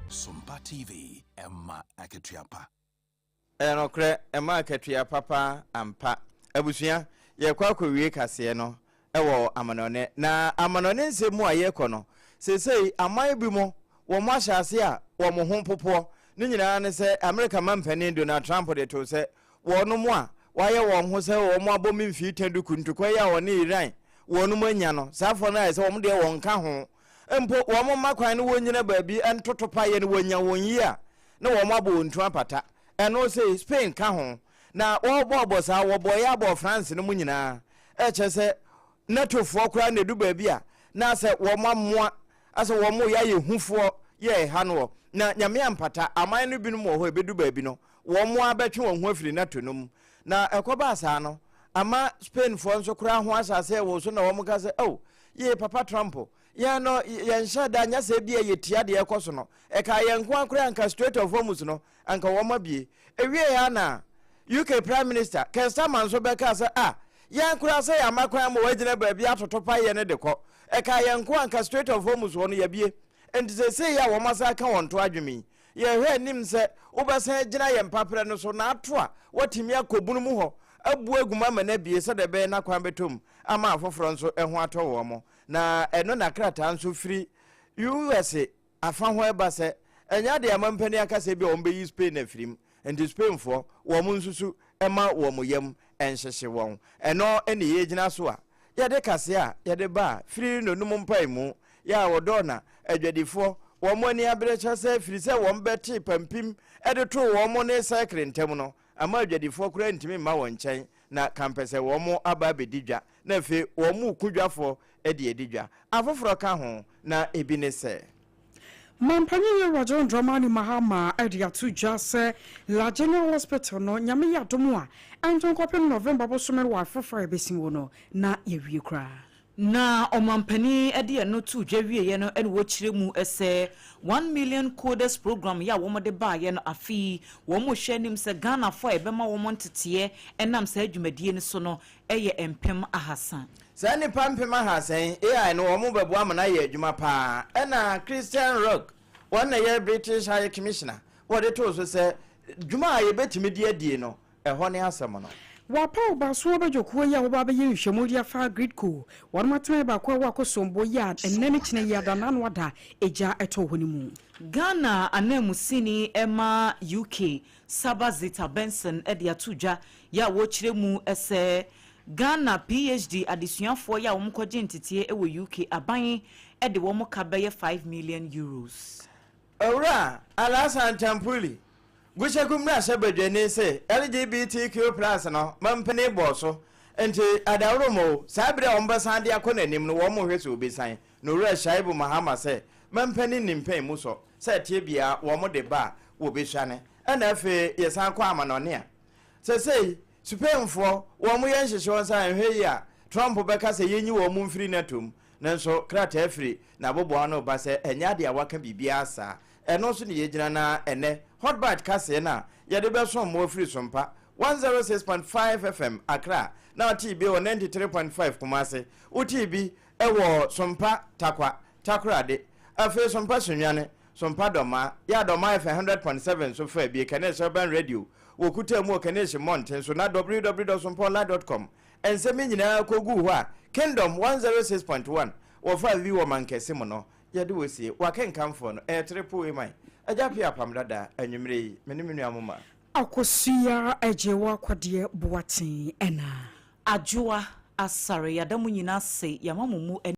Sompa TV, ɛma akatua pa. Ɛyɛ nokorɛ, ɛma akatua papa ampa. Abusua, yɛrekɔ akɔwie kaseɛ no wɔ amanɔne. Na amanɔne nsɛm mu a yɛrekɔ no, seesei aman bi mo, wɔn ahyɛ aseɛ a wɔn ho popoɔ. Ne nyinaa ne sɛ Amerika mampanin Donald Trump de too sɛ wɔnom a wɔayɛ wɔn ho sɛ wɔn abɔ me mfii ta duku ntokwa yi a wɔne Iran wɔnom anya no, saa foɔ no ayɛ sɛ wɔn deɛ wɔn nka ho. Mpo wɔn mma kwan no wɔnnyina baabi ntoto paeɛ no wɔnya wɔn yie a, na wɔn abɔ wɔn tu apata. Ɛno sei, Spain ka ho. Na wɔbɔɔbɔ saa, wɔbɔeɛ abɔɔ France no mu nyinaa. Ɛkyerɛ sɛ NATOfoɔ koraa na ɛdu baabi a, na asɛ wɔn amoa, asɛ wɔn reyɛ ayɛ hufoɔ yɛ ɛha noɔ. Na Nyame ampata, aman no binom wɔ hɔ a ɛbɛdu baabi no, wɔn ara bɛtwe wɔn ho afiri NATO no mu. Na ɛkɔbaa saa no, ama Spainfoɔ nso koraa ho ahyɛ aseɛ rewoso na wɔka sɛ, Oh, yee Papa Trump, yɛn no yɛnhyɛ da nyɛ sɛ ebia yɛtia deɛ ɛrekɔ so no. Ɛkaa yɛn nko ara koraa anka Strait of Hormuz no, anka wɔabue. Ɛwieeɛ ara na UK Prime Minister, Keir Starmer nso bɛkaa sɛ, Ah, yɛn koraa sɛ yɛama kwan ama wɔagyina baabi atoto paeɛ no de kɔ. Ɛkaa yɛn nko anka Strait of Hormuz hɔ no yɛabue. Enti seesei yi a wɔasan aka wɔn to adwene yi, Yɛhwɛ anim sɛ wobɛsan agyina yɛn mpaperɛ no so na ato a woatumi akɔ bunu mu hɔ abu agu mu ama no abue sɛdeɛ ɛbɛyɛ na kwan bɛtɔ mu ama afoforɔ nso ho atɔ wɔn. Na ɛno na krataa nso firi US afa hɔ ɛba sɛ ɛnyɛ adeɛ a mampanin aka sɛ ebia wɔbɛyi Spain afiri mu nti Spainfoɔ wɔn nsusu mma wɔn yam nhyehye wɔn. Ɛno ne yɛgyina so a yɛde kaseɛ a yɛde ba a firi nnɔnum mpaemu yɛ a wɔdɔɔ na adwadifoɔ wɔn ani abere kyerɛ sɛ firi sɛ wɔn bɛtee pampim de too wɔn ne sɛkere ntam no ama adwadifoɔ koraa ntumi mma wɔn nkyɛn na kampɛsɛ wɔn aba abɛdi dwa na afei wɔn reku dwafoɔ de adi dwa. Afoforɔ ka ho na ebi ne sɛ. Mampanyin Yewura John Dramani Mahama de ato dwa sɛ La General Hospital no, Nyame yɛ adom a, ɛnto nkɔpem November bosome wɔ afe foforɔ a yɛbɛsi mu no na yɛawie koraa. Na ɔmampanin de ɛno too dwa wieeɛ no na wɔkyerɛ mu sɛ One Million Coders Program yi a wɔde baeɛ no afe yi wɔrehwɛ anim sɛ Ghanafoɔ a yɛbɛma wɔn nteteɛ ɛnam saa dwumadie no so no yɛ 3000. Saa nnipa 3000 yi, AI no wɔn bɛboa ama no ayɛ adwuma paa. Ɛna Christian Rock, wɔn na ɛyɛ British High Commissioner, wɔde too so sɛ dwuma a yɛbɛtumi de adie no, ɛhɔ ne asɛm no. Wɔapaw Basoa Badwakuo yi a wɔba abɛyɛ nhwehwɛmu de afa Gridco wɔnom atenaeɛ baako a ɛwɔ Akosombo yi a ɛnnɛ ne kyena yi ada n'ano ada egya tɔɔ hɔ no mu. Ghana ananmusini ma UK, Saba Zita Benson de ato dwa yɛ a wɔkyerɛ mu sɛ Ghana PhD adesuafoɔ yɛ a wɔkɔgye nteteɛ wɔ UK aban de wɔn ka bɛyɛ €5 million. Owura Alhassan Tampuli, Gushegu mmarahyɛbadwani se LGBTQ plus no mampanin bɔɔ so nti adaworoma o, saa bere a wɔbɛsan de akɔ n'anim no wɔn hwɛ sɛ obesan. Na Owura Shaibu Mahama sɛ Mampanin ne mpɛn mu sɔ sɛ ɛteɛ biara wɔn de ba a wɔbɛsuane. Ɛna afei yɛsan kɔ amanɔne a, sɛsɛi Spainfoɔ wɔn yɛ nhyehyeɛ wɔn sɛ anhwɛ yie a Trump bɛka sɛ yɛnyi wɔn mfiri NATO mu. Nanso krataa firi n'aboboano reba sɛ ɛnyɛ adeɛ a waka biribiara saa. Ɛno nso na yɛgyina na ɛnnɛ Hot Bite kaseɛ no a yɛde bɛsom mo afiri Sompa 106.5 FM Accra na wotee bi wɔ 93.5 Kumasi, wotee bi wɔ Sompa Tarkwa, Takoradi, afei Sompa Sunyani, Sompa Dɔmaa, yɛ a Dɔmaa FM 100.7 nso faa bi, Kanesh Urban Radio wɔ kutaa mu wɔ Kanesh mmɔnten so na www.sompaonline.com nsɛm yi nyinaa kɔguu hɔ a Kingdom 106.1 wɔfaa bi wɔ Mankɛse mu no Yɛde wo sie w'akenkanfoɔ no, ɛyɛ triple A man. Agya Pia Apam Dada, anwummerɛ yi, me ne me nua Moma. Akosua Agyewa Kwadeɛ Boateng ɛna. Adwoa Asare, yɛada mo nyinaa ase, yɛama mo mu.